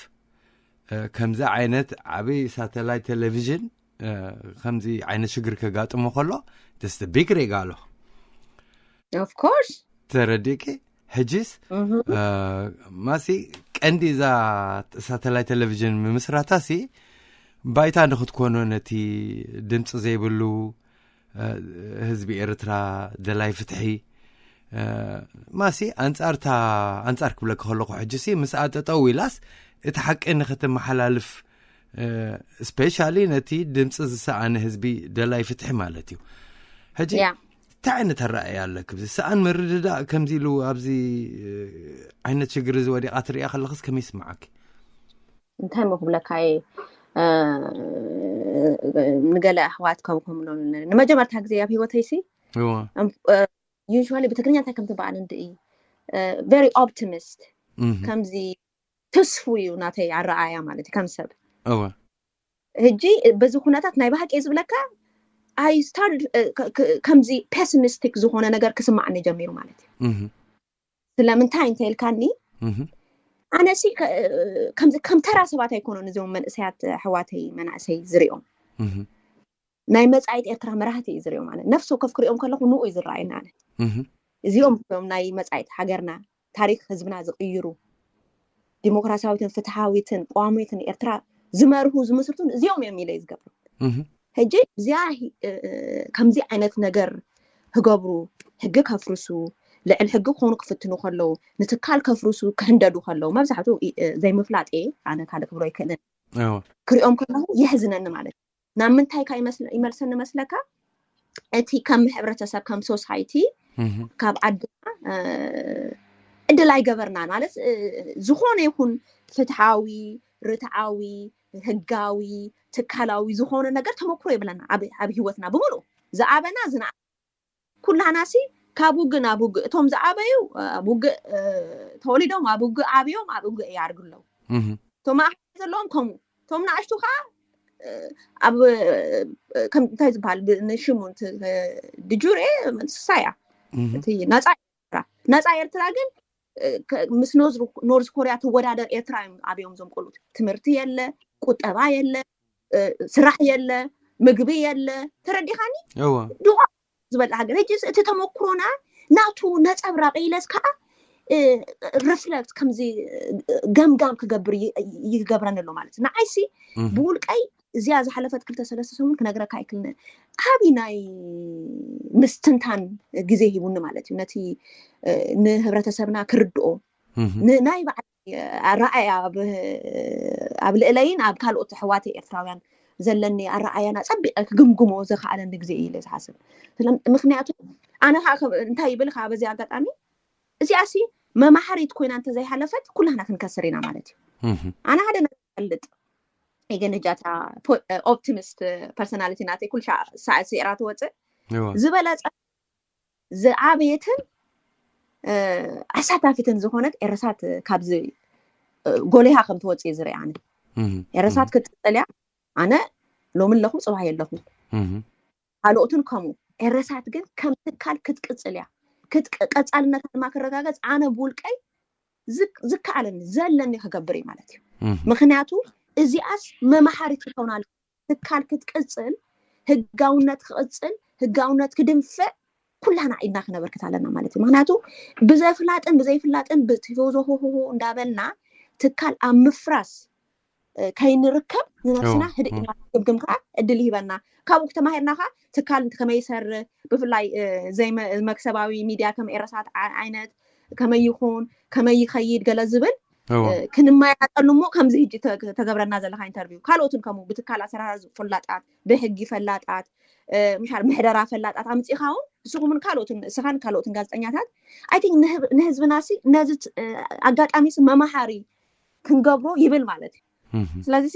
ከምዚ ዓይነት ዓብይ ሳተላይት ቴሌቪዥን ከምዚ ዓይነት ሽግር ከጋጥሞ ከሎ ደስተ ቢግ ሬጋሎ of course ተረዲቂ ሕጂስ ማሲ ቀንዲ እዛ ሳተላይት ቴሌቪዥን ምምስራታ ሲ ባይታ ንክትኮኖ ነቲ ድምፂ ዘይብሉ ህዝቢ ኤርትራ ደላይ ፍትሒ ማሲ ኣንፃርታ ኣንፃር ክብለካ ከለኩ ሕጂ ሲ ምስ ኣጠጠው ኢላስ እቲ ሓቂ ንክትመሓላልፍ ስፔሻሊ ነቲ ድምፂ ዝሰኣነ ህዝቢ ደላይ ፍትሒ ማለት እዩ። ሕጂ እንታይ ዓይነት ኣረኣያ ኣለክ ዝሰኣን ምርድዳእ ከምዚ ኢሉ ኣብዚ ዓይነት ሽግር እዚ ወዲቃ ትሪኣ ከለክስ ከመይ ይስምዓኪ? እንታይ ሞ ክብለካ እየ ንገለ ኣሕዋት ከም ከምሎ ንመጀመርታ ግዜ ኣብ ህይወተይሲ usually ብትግርኛ እንታይ ከም ትበሃል እንድኢ very optimist ከምዚ ተስፉ እዩ ናተይ ኣረኣያ ማለት እዩ ከም ሰብ እወ ሕጂ በዚ ኩነታት ናይ ባህቂ ዝብለካ I started ከምዚ pessimistic ዝኾነ ነገር ክስማዓኒ ጀሚሩ ማለት እዩ። ስለምንታይ እንተ ኢልካኒ ኣነሲ ከም ተራ ሰባት ኣይኮኑን እዞም መንእሰያት ኣሕዋተይ መናእሰይ ዝሪኦም ናይ መጻኢት ኤርትራ መራህቲ እዩ ዝሪኦ ማለት ነፍሲ ወከፍ ክሪኦም ከለኹ ንኡ እዩ ዝረኣየኒ ኣነ እዚኦም እዮም ናይ መጻኢት ሃገርና ታሪክ ህዝብና ዝቕይሩ ዲሞክራሲያዊትን ፍትሓዊትን ቀዋሚትን ኤርትራ ዝመርሁ ዝምስርቱን እዚኦም እዮም ኢለ ዝገብሩ ሕጂ እዚኣ ከምዚ ዓይነት ነገር ክገብሩ ሕጊ ከፍርሱ ልዕል ሕጊ ክኾኑ ክፍትኑ ከለዉ ንትካል ከፍርሱ ክህንደዱ ከለዉ መብዛሕትኡ ዘይምፍላጥ እየ ኣነ ካልእ ክብሎ ኣይክእልን ክሪኦም ከለዉ የሕዝነኒ ማለት እዩ ናብ ምንታይ ካ ይመልሰኒ መስለካ እቲ ከም ሕብረተሰብ ከም ሶሳይቲ ካብ ዓድና ዕድል ኣይገበርና ማለት ዝኾነ ይኹን ፍትሓዊ ርትዓዊ ህጋዊ ትካላዊ ዝኾነ ነገር ተመክሮ የብለና ኣብ ህይወትና ብምሉ ዝኣበና ዝና ኩላና ሲ ካብ ውግእ ናብ ውግእ እቶም ዝዓበዩ ኣብ ውግእ ተወሊዶም ኣብ ውግእ ዓብዮም ኣብ ውግእ ያርግ ኣለዉ እቶም ኣሕ ዘለዎም ከምኡ እቶም ንኣሽቱ ከዓ ኣብ እንታይ ዝበሃል ንሽሙ ድጁር ስሳያ እቲ ነፃ ኤርትራ ነፃ ኤርትራ ግን ምስ ኖርዝ ኮሪያ ትወዳደር ኤርትራ እዮም ኣብዮም ዞም ቆሉት ትምህርቲ የለ ቁጠባ የለ ስራሕ የለ ምግቢ የለ ተረዲኻኒ ድቋ ዝበላ ሃገር ሕጂ እቲ ተመክሮና ናቱ ነፀብራቅ ኢለስ ከዓ ሪፍለክት ከምዚ ገምጋም ክገብር ይገብረኒ ኣሎ ማለት ንዓይሲ ብውልቀይ እዚኣ ዝሓለፈት ክልተ ሰለስተ ሰሙን ክነግረካ ኣይክልነ ዓብይ ናይ ምስትንታን ግዜ ሂቡኒ ማለት እዩ ነቲ ንህብረተሰብና ክርድኦ ናይ በዓል ኣረኣያ ኣብ ልእለይን ኣብ ካልኦት ኣሕዋተይ ኤርትራውያን ዘለኒ ኣረኣያና ፀቢቐ ክግምግሞ ዘኽኣለኒ ግዜ እዩ ኢለ ዝሓስብ ምክንያቱ ኣነ ከዓ እንታይ ይብል ከዓ በዚ ኣጋጣሚ እዚኣ ሲ መማሓሪት ኮይና እንተዘይሓለፈት ኩላህና ክንከስር ኢና ማለት እዩ። ኣነ ሓደ ነገር ፈልጥ፣ ግን እጃታ ኦፕቲሚስት ፐርሶናሊቲ ናተይ ኩሉ ሳዕ ስዒራ ትወፅእ ዝበለፀ ዝዓበየትን ኣሳታፊትን ዝኾነት ኤረሳት ካብዚ ጎሊሃ ከም ትወፅእ ዝርኢ ኣነ። ኤረሳት ክትፅልያ ኣነ ሎሚ ኣለኹ፣ ፅባሕ የለኹ። ካልኦትን ከምኡ። ኤረሳት ግን ከም ትካል ክትቅፅል እያ። ቀፃልነታ ድማ ክረጋገፅ ኣነ ብውልቀይ ዝከኣለኒ ዘለኒ ክገብር እዩ ማለት እዩ። ምክንያቱ እዚኣስ መማሓሪት ክትኸውን ኣለ። ትካል ክትቅፅል፣ ህጋውነት ክቕፅል፣ ህጋውነት ክድንፍዕ ኩላና ኢድና ክነበርክት ኣለና ማለት እዩ። ምክንያቱ ብዘፍላጥን ብዘይፍላጥን ብቲፎዞ ሆሆሆ እንዳበልና ትካል ኣብ ምፍራስ ከይንርከብ ንነብስና ህድእ ኢልና ክንግምግም ከዓ እድል ይህበና። ካብኡ ተማሂርና ከዓ ትካል ከመይ ይሰርሕ፣ ብፍላይ ዘይመክሰባዊ ሚድያ ከም ኤረሳት ዓይነት ከመይ ይኹን፣ ከመይ ይኸይድ ገለ ዝብል ክንመያጠሉ እሞ ከምዚ ህጂ ተገብረና ዘለካ ኢንተርቪው ካልኦትን ከምኡ ብትካል ኣሰራራ ፈላጣት፣ ብሕጊ ፈላጣት፣ ምሻል ምሕደራ ፈላጣት ኣምፂእካ እውን ንስኹምን ካልኦትን እስኻን ካልኦትን ጋዜጠኛታት ኣይ ቲንክ ንህዝብና ሲ ነዚ ኣጋጣሚ ሲ መማሓሪ ክንገብሮ ይብል ማለት እዩ። ስለዚ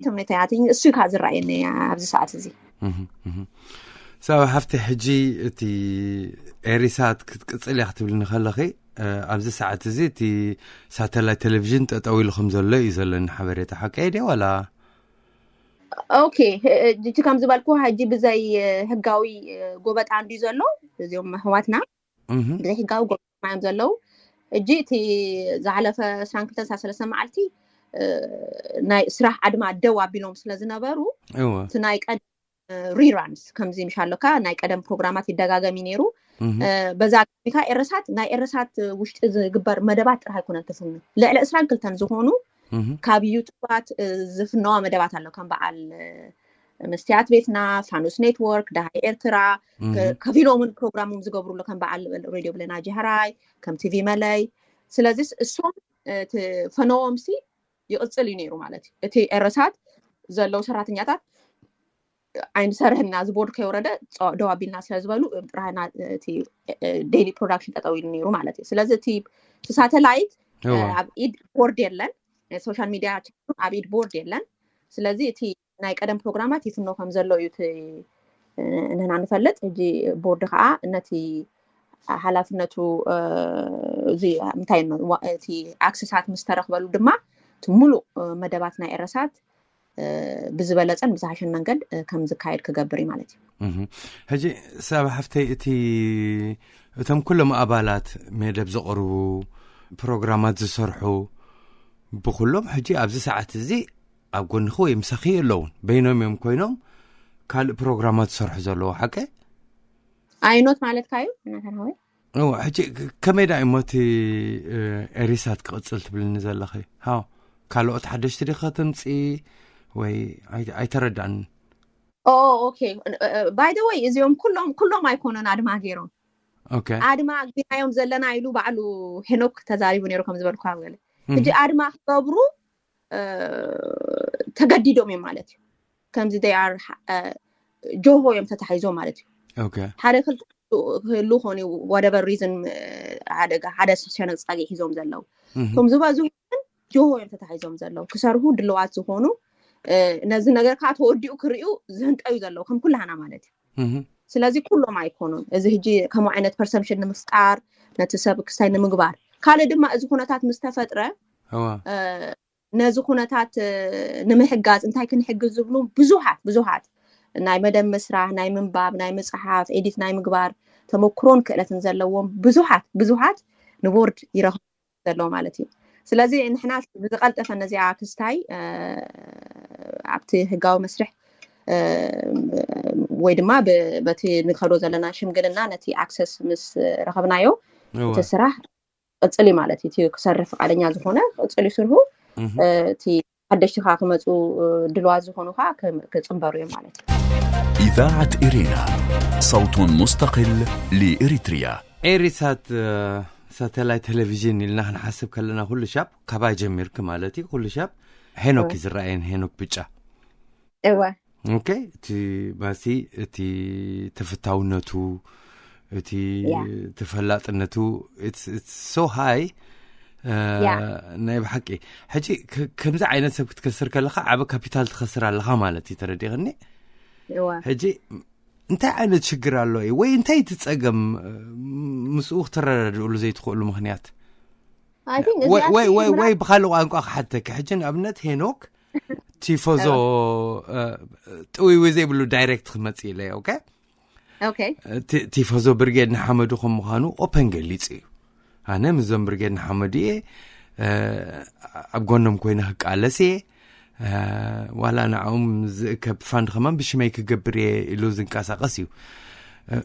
ትምኒተይ እሱ ካ ዝረኣየኒ ኣብዚ ሰዓት እዚ። ሰብ ሃፍቲ ሕጂ እቲ ኤሪሳት ክትቅፅል እያ ክትብልኒ ከለኺ ኣብዚ ሰዓት እዚ እቲ ሳተላይት ቴሌቪዥን ጠጠው ኢሉ ከም ዘሎ እዩ ዘለኒ ሓበሬታ። ሓቀይ ድየ ዋላ? ኦኬ፣ እቲ ከም ዝበልኩ ሕጂ ብዘይ ህጋዊ ጎበጣ እንድዩ ዘሎ። እዚኦም ኣሕዋትና ብዘይ ህጋዊ ጎበጣ እዮም ዘለዉ። ሕጂ እቲ ዝሓለፈ ዕስራን ክልተን ዕስራን ሰለስተን መዓልቲ ናይ ስራሕ ኣድማ ደው ኣቢሎም ስለ ዝነበሩ እቲ ናይ ቀደም ሪራንስ ከምዚ ምሽ ኣሎካ ናይ ቀደም ፕሮግራማት ይደጋገም እዩ ነይሩ። በዛ ኣጋጣሚካ ኤረሳት ናይ ኤረሳት ውሽጢ ዝግበር መደባት ጥራሕ ኣይኮነን ትፍኑ። ልዕሊ ዕስራን ክልተን ዝኾኑ ካብ ዩቱባት ዝፍነዋ መደባት ኣሎ ከም በዓል መስትያት ቤትና፣ ፋኑስ ኔትወርክ፣ ደሃይ ኤርትራ ከፊሎምን ፕሮግራሞም ዝገብሩሉ ከም በዓል ሬድዮ ብለና ጀህራይ፣ ከም ቲቪ መለይ። ስለዚ እሶም እቲ ፈነዎም ሲ ይቕፅል እዩ ነይሩ ማለት እዩ። እቲ ኤረሳት ዘለዉ ሰራተኛታት ኣይንሰርሕና እዚ ቦርድ ከይወረደ ደው ኣቢልና ስለ ዝበሉ ጥራይና እቲ ዴይሊ ፕሮዳክሽን ጠጠው ኢሉ ነይሩ ማለት እዩ። ስለዚ እቲ ሳተላይት ኣብ ኢድ ቦርድ የለን፣ ሶሻል ሚድያ ኣብ ኢድ ቦርድ የለን። ስለዚ እቲ ናይ ቀደም ፕሮግራማት ይፍኖ ከም ዘሎ እዩ እቲ ንህና ንፈልጥ። ሕጂ ቦርድ ከዓ ነቲ ሓላፍነቱ እዚ እንታይ እቲ ኣክሰሳት ምስ ተረክበሉ ድማ እቲ ሙሉእ መደባት ናይ ኤረሳት ብዝበለፀን ብዝሓሸን መንገድ ከም ዝካየድ ክገብር እዩ ማለት እዩ። ሕጂ ሰብ ሓፍተይ እቲ እቶም ኩሎም ኣባላት መደብ ዘቕርቡ ፕሮግራማት ዝሰርሑ ብኩሎም ሕጂ ኣብዚ ሰዓት እዚ ኣብ ጎንኺ ወይ ምሳኺ ኣለውን በይኖም እዮም ኮይኖም ካልእ ፕሮግራማት ዝሰርሑ ዘለዉ ሓቀ ኣይኖት ማለትካ እዩ ናተናወይ እዋ ሕጂ ከመይ ዳ እሞ እቲ ኤሪሳት ክቕፅል ትብልኒ ዘለኺ? ሃው ካልኦት ሓደሽቲ ዲኸ ተምፅኢ ወይ ኣይተረዳእንን? ኦኬ ባይ ዘ ወይ እዚኦም ኩሎም ኩሎም ኣይኮኑን ኣድማ ገይሮም። ኦኬ ኣድማ ግናዮም ዘለና ኢሉ ባዕሉ ሄኖክ ተዛሪቡ ነይሩ ከም ዝበልኩ ኣብ ገለ ሕጂ ኣድማ ክገብሩ ተገዲዶም እዮም ማለት እዩ። ከምዚ they are ጆሆ እዮም ተታሒዞም ማለት እዩ። ኦኬ ሓደ ክልተ ክህሉ ኾኑ whatever reason ሓደ ሓደ ሸነቅ ጻጊ ሒዞም ዘለዉ እቶም ዝበዝሑ ግን ጆሆ እዮም ተታሒዞም ዘለዉ ክሰርሁ ድልዋት ዝኾኑ ነዚ ነገር ከዓ ተወዲኡ ክርእዩ ዝህንጠዩ ዘለዉ ከም ኩላህና ማለት እዩ። ስለዚ ኩሎም ኣይኮኑን። እዚ ሕጂ ከምኡ ዓይነት ፐርሰፕሽን ንምፍጣር ነቲ ሰብ ክስታይ ንምግባር ካልእ ድማ እዚ ኩነታት ምስ ተፈጥረ እዋ ነዚ ኩነታት ንምሕጋዝ እንታይ ክንሕግዝ ዝብሉ ብዙሓት ብዙሓት ናይ መደብ ምስራሕ ናይ ምንባብ ናይ ምፅሓፍ ኤዲት ናይ ምግባር ተመክሮን ክእለትን ዘለዎም ብዙሓት ብዙሓት ንቦርድ ይረኽቡ ዘለዉ ማለት እዩ። ስለዚ ንሕና ብዝቐልጠፈ ነዚኣ ክስታይ ኣብቲ ህጋዊ መስርሕ ወይ ድማ በቲ ንኸዶ ዘለና ሽምግልና ነቲ ኣክሰስ ምስ ረኸብናዮ እቲ ስራሕ ቅፅል ማለት እዩ። እቲ ክሰርሕ ፍቃደኛ ዝኾነ ቅፅል ይስርሁ። እቲ ሓደሽቲ ከዓ ክመፁ ድልዋት ዝኾኑ ከዓ ክፅንበሩ እዮም ማለት እዩ። إذاعة إرينا صوت مستقل لإريتريا. ኤሪሳት ሳተላይት ቴሌቪዥን ኢልና ክንሓስብ ከለና ኩሉ ሻብ ካባይ ጀሚርክ ማለት እዩ። ኩሉ ሻብ ሄኖክ እዩ ዝረኣየን ሄኖክ ብጫ እወ ኦኬ እቲ ባሲ እቲ ተፈታውነቱ እቲ ተፈላጥነቱ so high። ናይ ብሓቂ ሕጂ ከምዚ ዓይነት ሰብ ክትከስር ከለኻ ዓበ ካፒታል ትኸስር ኣለኻ ማለት እዩ። ተረዲኽኒ? ሕጂ እንታይ ዓይነት ሽግር ኣሎ እዩ ወይ እንታይ ትጸገም? ምስኡ ክትረዳድእሉ ዘይትኽእሉ ምኽንያት ወይ ብካልእ ቋንቋ ክሓተኪ፣ ሕጂ ንኣብነት ሄኖክ ቲፎዞ ጥውይዊ ዘይብሉ ዳይሬክት ክመጽእ ኢለ። ቲፎዞ ብርጌድ ንሓመዱ ከም ምዃኑ ኦፐን ገሊጹ እዩ። ኣነ ምስዞም ብርጌድ ንሓመዱ እየ ኣብ ጎኖም ኮይነ ክቃለስ እየ። ዋላ ንዕኦም ዝእከብ ፋንድ ከማን ብሽመይ ክገብር እየ ኢሉ ዝንቀሳቐስ እዩ።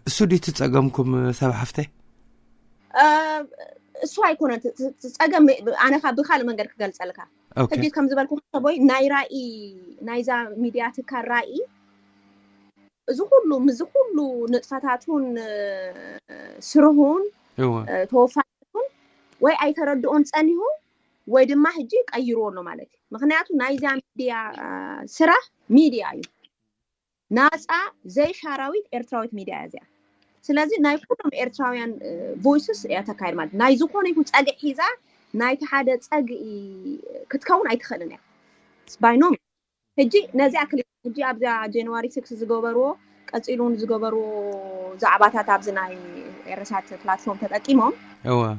እሱ ድዩ ትጸገምኩም ሰብ ሓፍተይ? እሱ ኣይኮነን ጸገም። ኣነ ካብ ብካልእ መንገድ ክገልጸልካ ሕጂ ከም ዝበልኩ ሰቦይ ናይ ራኢ ናይዛ ሚድያ ትካል ራኢ እዚ ኩሉ ምስዚ ኩሉ ንጥፈታቱን ስርሁን ተወፋቱን ወይ ኣይተረድኦን ጸኒሁ ወይ ድማ ሕጂ ቀይርዎ ኣሎ ማለት እዩ። ምክንያቱ ናይዚያ ሚድያ ስራሕ ሚድያ እዩ። ናፃ ዘይሻራዊት ኤርትራዊት ሚድያ እያ እዚኣ። ስለዚ ናይ ኩሎም ኤርትራውያን ቮይስስ እያ ተካይድ ማለት ናይ ዝኾነ ይኹን ፀግዕ ሒዛ ናይቲ ሓደ ፀግኢ ክትከውን ኣይትኽእልን እያ። ባይኖም ሕጂ ነዚኣ ክል ሕጂ ኣብዚኣ ጃንዋሪ ስክስ ዝገበርዎ ቀፂሉ ዝገበርዎ ዛዕባታት ኣብዚ ናይ ኤረሳት ፕላትፎርም ተጠቂሞም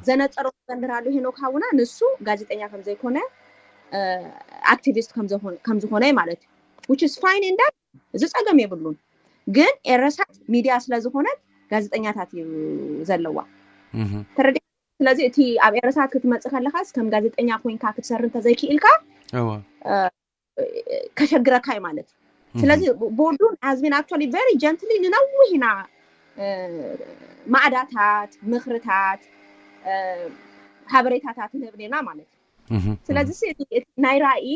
ዘነፀሮ ንራሉ ሄኖክ ሃውና ንሱ ጋዜጠኛ ከምዘይኮነ ኣክቲቪስት ከምዝኾነ ማለት እዩ። Which is fine and that እዚ ጸገም የብሉን። ግን ኤረሳት ሚድያ ስለ ዝኾነት ጋዜጠኛታት እዩ ዘለዋ። ተረዲ ስለዚ እቲ ኣብ ኤረሳት ክትመጽእ ከለኻስ ከም ጋዜጠኛ ኮይንካ ክትሰሪ እንተዘይክኢልካ ከሸግረካ እዩ ማለት እዩ። ስለዚ ቦርዱን has been actually very gently ንነዊሕ ኢና ማዕዳታት፣ ምኽርታት፣ ሓበሬታታት ንህብ ኔርና ማለት እዩ። ስለዚ ናይ ራእይ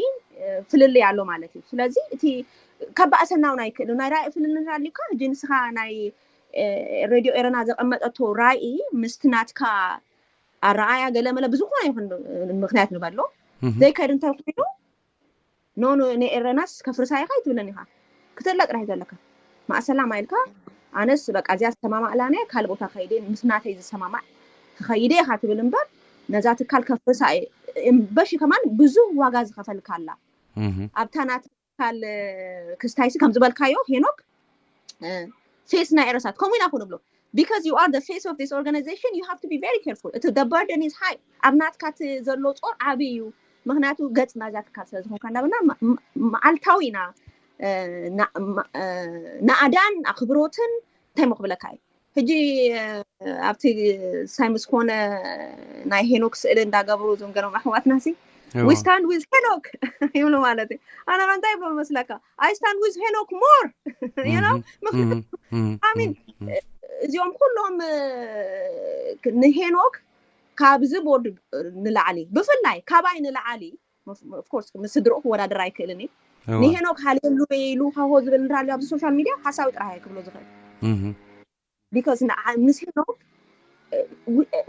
ፍልልይ ኣሎ ማለት እዩ። ስለዚ እቲ ከባእሰና እውን ኣይክእልን። ናይ ራእይ ፍልልይ ኣልካ ሕጂ ንስኻ ናይ ሬድዮ ኤረና ዘቐመጠቶ ራእይ ምስቲ ናትካ ኣረኣያ ገለመለ ብዝኾነ ይኹን ምክንያት ንበሎ ዘይከድ እንታይ ኮይኑ ኖ ንኤረናስ ከፍርሳ ኢኻ ይትብለኒ ኢኻ ክትእለ ጥራሕ ዘለካ ማእሰላማ ኢልካ ኣነስ በቃ እዚኣ ዝተማማእላነ ካልእ ቦታ ከይደ ምስ ናተይ ዝሰማማዕ ክኸይደ ኢኻ ትብል እምበር ነዛ ትካል ከፍርሳ እምበሺ ከማን ብዙ ዋጋ ዝኸፈልካ ኣላ ኣብታ ናት ትካል ክስታይሲ ከም ዝበልካዮ ሄኖክ ፌስ ናይ ኤረሳት ከምኡ ኢና ኩ ንብሎ because you are the face of this organization you have to be very careful እቲ the burden is high ኣብ ናትካ ዘሎ ጾር ዓቢ እዩ ምክንያቱ ገጽ ናዛ ትካል ስለ ዝኾንካ እንዳበልና መዓልታዊ ኢና ንኣዳን ኣኽብሮትን እንታይ ሞ ክብለካ እዩ ሕጂ ኣብቲ ሳይ ምስ ኮነ ናይ ሄኖክ ስእሊ እንዳገብሩ እዞም ገኖም ኣሕዋትና ሲ we stand with ሄኖክ ይብሉ ማለት እዩ ኣነ ከ እንታይ ይብሎ መስለካ I stand with ሄኖክ more you know ምክንያቱ I mean እዚኦም ኩሎም ንሄኖክ ካብዚ ቦርድ ንላዕሊ ብፍላይ ካባይ ንላዕሊ of course ምስ ስድርኡ ክወዳደር ኣይክእልን እዩ ንሄኖክ ሃሌሉያ ኢሉ ሃሆ ዝብል ንራድዮ ኣብዚ ሶሻል ሚድያ ሓሳዊ ጥራሕ እየ ክብሎ ዝኽእል because ምስ ሄኖክ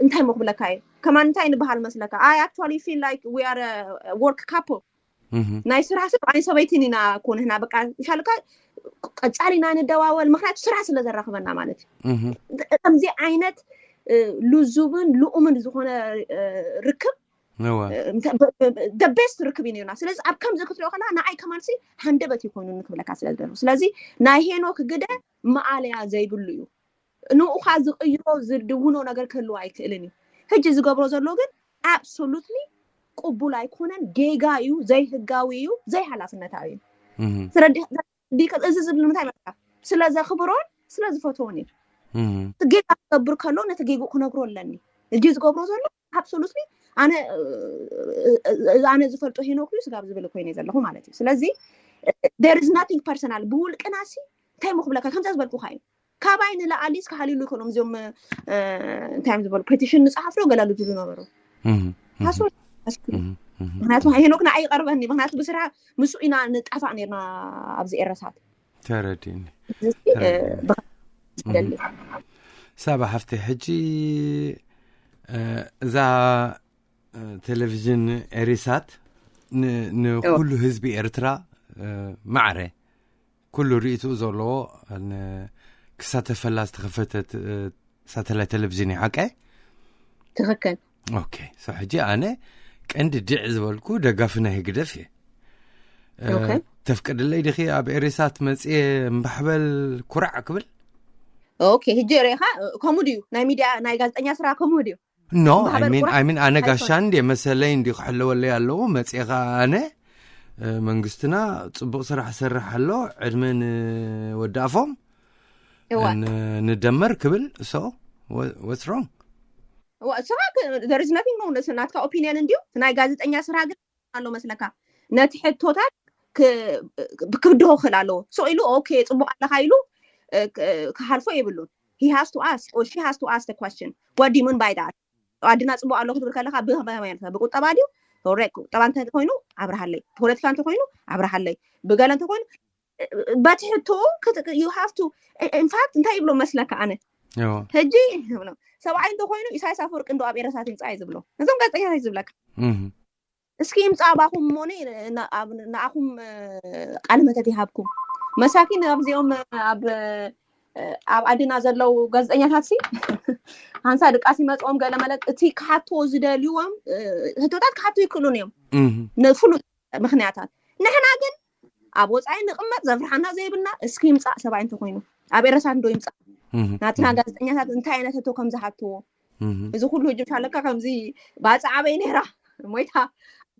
እንታይ ሞ ክብለካ እዩ ከማን እንታይ ንበሃል መስለካ I actually feel like we are work couple ናይ ስራሕ ሰብ ኣይ ሰበይትን ኢና ኮ ንህና በቃ ሻልካ ቀጻሊ ኢና ንደዋወል ምክንያቱ ስራሕ ስለ ዘራኽበና ማለት እዩ ከምዚ ዓይነት ልዙብን ልኡምን ዝኾነ ርክብ the best ርክብ እዩ ነርና ስለዚ ኣብ ከምዚ ክትሪኦ ከላ ንዓይ ከማንሲ ሃንደበት እዩ ኮይኑ ንክብለካ ስለ ዝደርፉ ስለዚ ናይ ሄኖክ ግደ መኣለያ ዘይብሉ እዩ ንኡኻ ዝቕይሮ ዝድውኖ ነገር ክህልዎ ኣይክእልን እዩ ሕጂ ዝገብሮ ዘሎ ግን absolutely ቅቡል ኣይኮነን ጌጋ እዩ ዘይህጋዊ እዩ ዘይሓላፍነታዊ እዩ ስለዚ እዚ ዝብል ንምንታይ መጣ ስለ ዘኽብሮን ስለ ዝፈትዎን እዩ ጌጋ ክገብር ከሎ ነቲ ጌግኡ ክነግሮ ኣለኒ እዚ ዝገብሮ ዘሎ absolutely ኣነ ኣነ ዝፈልጦ ሄኖክ እዩ ስጋብ ዝብል ኮይነ ዘለኹ ማለት እዩ ስለዚ there is nothing personal ብውልቅና ሲ እንታይ ምክብለካ ከምዛ ዝበልኩካ እዩ ካባይ ንላኣሊ እስካ ሃሊሉ ይኮኖም እዚኦም እንታይ እዮም ዝበሉ ፔቲሽን ንፅሓፍሎ ገላሉ ዝብሉ ነበሩ ምክንያቱ ሄኖክ ንዓይ ይቀርበኒ ምክንያቱ ብስራ ምስ ኢና ንጣፋእ ነርና ኣብዚ ኤረሳት ተረዲኒ ሳባ ሓፍቲ ሕጂ እዛ ቴሌቪዥን ኤሪሳት ንኩሉ ህዝቢ ኤርትራ ማዕረ ኩሉ ርእይትኡ ዘለዎ ክሳተፈላ ዝተኸፈተት ሳተላይት ቴሌቪዥን እዩ ሓቀ? ትኽክል። ኦኬ። ሶ ሕጂ ኣነ ቀንዲ ድዕ ዝበልኩ ደጋፊ ናይ ህግደፍ እየ። እ፣ ኦኬ። ተፍቅድለይ ድኺ ኣብ ኤሪሳት መፅየ እምባሕበል ኩራዕ ክብል? ኦኬ፣ ሕጂ ርኢኻ፣ ከምኡ ድዩ? ናይ ሚድያ፣ ናይ ጋዜጠኛ ስራ ከምኡ ድዩ? ኖ ማህበር ኣይሚን ኩራዕ ኣይሚን ኣነ ኣይኮነን። ጋሻ እንዲ መሰለይ እንዲ ክሕለወለይ ኣለዎ። መፅየ ከዓ ኣነ፣ እ፣ መንግስትና ፅቡቅ ስራሕ ሰርሕ ኣሎ፣ ዕድመ ንወዳፎም እዋ። ን- ንደመር ክብል። So what's wrong? እዋ፣ ስኻ ክ- there is nothing wrong። ንስ- ናትካ ኦፒኒየን እንድዩ። እቲ ናይ ጋዜጠኛ ስራ ግን ኣሎ መስለካ፣ ነቲ ሕቶታት ክ- ክብድሆ ክእል ኣለዎ። So ኢሉ ኦኬ፣ ጽቡቅ ኣለካ ኢሉ፣ እ፣ ክ- ክሓልፎ የብሉን። He has to ask or she has to ask the question, what do you mean by that? ኣድና ጽቡቅ ኣሎ ክትብል ከለካ ብኸመይ? ብቁጠባ ድዩ? ኮሬክት። ቁጠባ እንተ ኮይኑ ኣብርሃለይ፣ ፖለቲካ እንተ ኮይኑ ኣብርሃለይ፣ ብገለ እንተ ኮይኑ፣ እ፣ በቲ ሕቶ ክት- you have to, in fact እንታይ ይብሎ መስለካ ኣነ እዎ። ሕጂ ይብሎ፣ ሰብኣይ እንተ ኮይኑ ኢሳያስ ኣፈወርቂ እንዶ ኣብ ኤረሳት ይምጻእ እዩ ዝብሎ። ነዞም ጋዜጠኛታት እዩ ዝብለካ። እህ። እስኪ ይምጻእ ኣባኹም እሞኒ ን- ኣብ- ንኣኹም፣ እ፣ ቃለ መተት ይሃብኩም። መሳኪን ኣብዚኦም፣ እ፣ ኣብ፣ እ፣ ኣብ ኣድና ዘለዉ ጋዜጠኛታት ሲ፣ ሃንሳ ድቃስ ይመጽኦም ገለ መለጥ እቲ ክሓትዎ ዝደልዩዎም፣ እ፣ ሕቶታት ክሓትዉ ይክእሉን እዮም። እህ። ንፍሉጥ ምክንያታት። ንሕና ግን ኣብ ወጻኢ ንቕመጥ ዘፍርሓና ዘይብልና፣ እስኪ ይምጻእ ሰብኣይ እንተ ኮይኑ። ኣብ ኤረሳት እንዶ ይምጻእ። እህ። ናትና ጋዜጠኛታት እንታይ ዓይነት ሕቶ ከም ዝሓትዎ። እህ። እዚ ኩሉ ህጅም ሻለካ ከምዚ ባጽዓ ኣበይ ነይራ? ሞይታ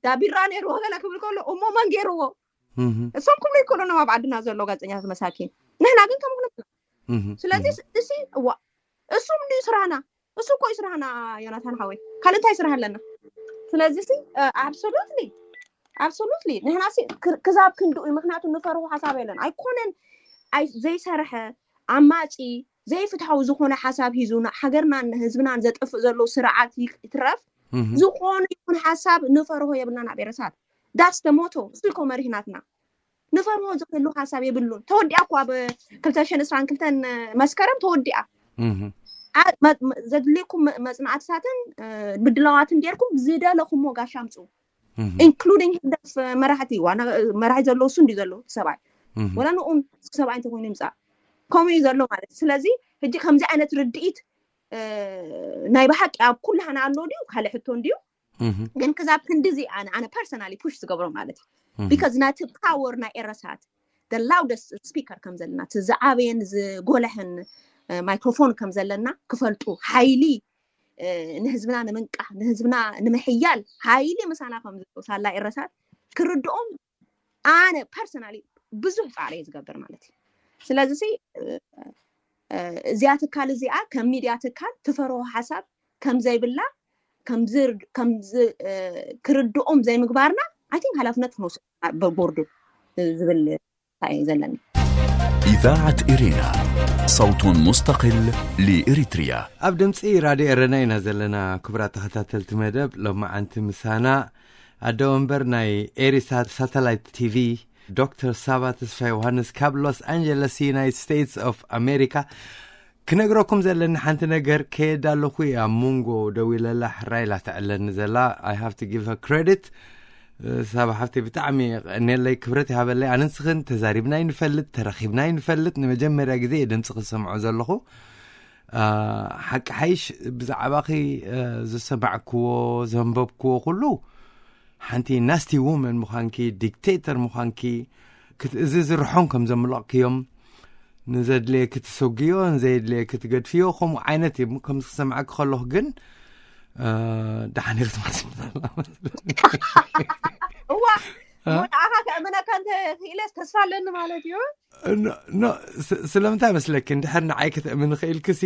ዳቢራ ነይርዎ ገለ ክብል ከሎ እሞ መን ገይርዎ? እህ። እሶም ክብሉ ይክእሉን ኣብ ዓድና ዘሎ ጋዜጠኛታት መሳኪን። ንሕና ግን ከም ክንብል። እህ። ስለዚ ስ- እሲ እዋ እሱም እንድዩ ስራህና። እሱ እኮ እዩ ስራህና ዮናታን ሓወይ። ካልእ እንታይ ስራሕ ኣለና? ስለዚ ሲ፣ እ፣ absolutely፣ absolutely ንሕና ሲ ክር- ክዛብ ክንድኡ እዩ። ምክንያቱ ንፈርሁ ሓሳብ የለን። ኣይኮነን፣ ኣይ ዘይሰርሐ፣ ኣማጺ፣ ዘይፍትሓዊ ዝኾነ ሓሳብ ሒዙ ን- ሃገርናን ህዝብናን ዘጥፍእ ዘሎ ስርዓት ይትረፍ፣ እህ። ዝኾነ ይኹን ሓሳብ ንፈርሆ የብልናን ኣብ ኤረሳት። That's the motto። እሱ እኮ መሪህ ናትና። ንፈርሆ ዝኽእሉ ሓሳብ የብሉን። ተወዲኣ እኮ ኣብ ክልተ ሽሕን ዕስራን ክልተን መስከረም ተወዲኣ። እህ። ኣ- መ- መ- ዘድልየኩም መ- መጽናዕትታትን፣ እ፣ ምድላዋትን ጌርኩም ዝደለኹሞ ጋሻ ኣምጽኡ። እህ። ኢንክሉዲንግ ህግደፍ መራሕቲ፣ ዋና መራሒ ዘለዎ እሱ እንድዩ ዘለዎ እቲ ሰብኣይ። እህ። ወላ ንኡን ሰብኣይ እንተኮይኑ ይምጻእ። ከምኡ እዩ ዘሎ ማለት። ስለዚ ሕጂ ከምዚ ዓይነት ርድኢት፣ እ፣ ናይ ብሓቂ ኣብ ኩላህና ኣሎ ድዩ? ካልእ ሕቶ እንድዩ። እህ። ግን ክዛብ ክንድዚ ኣነ፣ ኣነ ፐርሰናሊ ፑሽ ዝገብሮ ማለት እዩ። እህ። ቢካዝ ናቲ ፓወር ናይ ኤረሳት፣ the loudest speaker ከም ዘለና፣ እቲ ዝዓበየን ዝጎለሐን፣ እ፣ ማይክሮፎን ከም ዘለና ክፈልጡ፣ ሓይሊ፣ እ፣ ንህዝብና ንምንቃሕ፣ ንህዝብና ንምሕያል ሓይሊ ምሳና ከም ዘሎ ሳላ ኤረሳት ክርድኦም ኣነ ፐርሰናሊ ብዙሕ ጻዕሪ እየ ዝገብር ማለት እዩ። ስለዚ ሲ፣ እ፣ እ፣ እዚኣ ትካል እዚኣ ከም ሚድያ ትካል ትፈርሆ ሓሳብ ከም ዘይብላ፣ ከም ዝር- ከም ዝ- እ፣ ክርድኦም ዘይምግባርና፣ ኣይ ቲንክ፣ ሓላፍነት ክንወስድ ቦርዱ ዝብል እንታይ እዩ ዘለኒ። إذاعة إرينا، صوت مستقل لإريتريا. ኣብ ድምፂ ራድዮ ኤረና ኢና ዘለና። ክቡራት ተኸታተልቲ መደብ ሎማዓንቲ ምሳና ኣደ ወንበር ናይ ኤሪሳት ሳተላይት ቲቪ ዶክተር ሳባ ተስፋ ዮሃንስ ካብ ሎስ ኣንጀለስ ዩናይትድ ስቴትስ ኦፍ ኣሜሪካ። ክነግረኩም ዘለኒ ሓንቲ ነገር፣ ከየዳ ኣለኹ እያ ኣብ መንጎ ደው ኢለላ ሕራይ ኢላ ተዕለኒ ዘላ። I have to give her credit። ሳባ ሓፍተይ ብጣዕሚ የቐንየለይ፣ ክብረት ይሃበለይ። ኣነ ንስኽን ተዛሪብና ይንፈልጥ፣ ተረኺብና ይንፈልጥ። ንመጀመርያ ግዜ እየ ድምፂ ክሰምዖ ዘለኹ። አ፣ ሓቂ ሓይሽ ብዛዕባኺ፣ እ፣ ዝሰማዕክዎ፣ ዘንበብክዎ ኩሉ፣ ሓንቲ ናስቲ ውመን ምዃንኪ፣ ዲክቴተር ምዃንኪ፣ ክት- እዚ ዝርሖን ከም ዘምለቕክዮም፣ ንዘድልየ ክትሰጉዮ፣ ንዘየድልየ ክትገድፍዮ፣ ከምኡ ዓይነት እዩ። ከም ዝሰማዕኪ ከለኹ ግን፣ እ፣ ደሓን ኢኺ ትመስሊ ዘላ። እዋ፣ ንዓኻ ከእምነካ እንተ ክኢለስ ተስፋ ኣለኒ ማለት እዩ። ኖ፣ ኖ፣ ስ- ስለምንታይ መስለኪ? እንድሕር ንዓይ ክትእምኒ ክኢልክሲ፣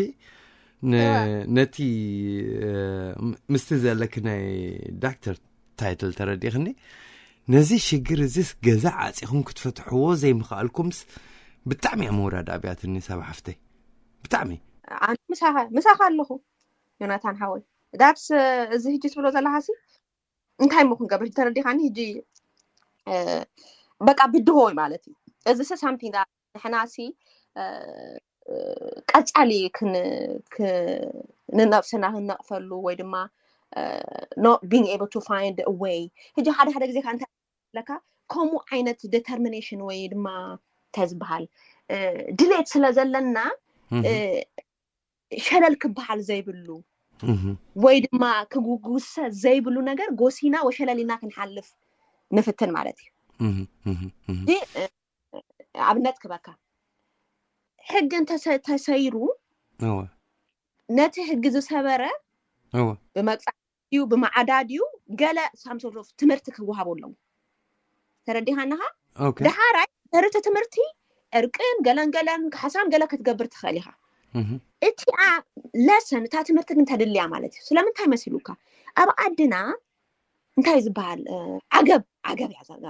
ን- እዋ። ነቲ፣ እ፣ ም- ምስቲ ዘለኪ ናይ ዳክተር ታይትል ተረዲእክኒ፣ ነዚ ሽግር እዚስ ገዛ ዓፂኹም ክትፈትሕዎ ዘይምኽኣልኩምስ ብጣዕሚ እያ መወዳድ ኣብያትኒ፣ ሳባ ሓፍተይ። ብጣዕሚ። ኣነ ምሳኻ፣ ምሳኻ ኣለኹ ዮናታን ሓወይ። ዳትስ፣ እዚ ሕጂ ትብሎ ዘለኻሲ እንታይ እሞ ክንገብር ተረዲኻኒ? ሕጂ፣ እ፣ በቃ ብድሆ እዩ ማለት እዩ። እዚ ሲ ሳምቲንግ ንሕናሲ፣ እ፣ እ፣ ቀጻሊ ክን-፣ ክ-፣ ንነብስና ክንነቕፈሉ ወይ ድማ፣ እ፣ not being able to find a way። ሕጂ ሓደ ሓደ ግዜ ከ እንታይ ኣለካ፣ ከምኡ ዓይነት ዲተርሚኔሽን ወይ ድማ እንታይ ዝበሃል፣ እ፣ ድሌት ስለ ዘለና፣ እህ። እ፣ ሸለል ክበሃል ዘይብሉ ወይ ድማ ክጉጉሰ ዘይብሉ ነገር ጎሲና ወሸለል ኢልና ክንሓልፍ ንፍትን ማለት እዩ። ኣብነት ክበካ፣ ሕጊ እንተተሰይሩ ነቲ ሕጊ ዝሰበረ ብመቅፃ ዩ ብመዓዳ ድዩ ገለ ሳምሶፍ ትምህርቲ ክወሃቦ ኣለዉ። ተረዲኻንኻ? ደሓራይ ድሕሪ እቲ ትምህርቲ ዕርቅን ገለን ገለን ካሕሳን ገለ ክትገብር ትኽእል ኢኻ። እቲኣ ለሰን እታ ትምህርቲ ግን ተድልያ ማለት እዩ። ስለምንታይ መሲሉካ? ኣብ ዓድና እንታይ ዝበሃል ዓገብ ዓገብ እያ ዘላ።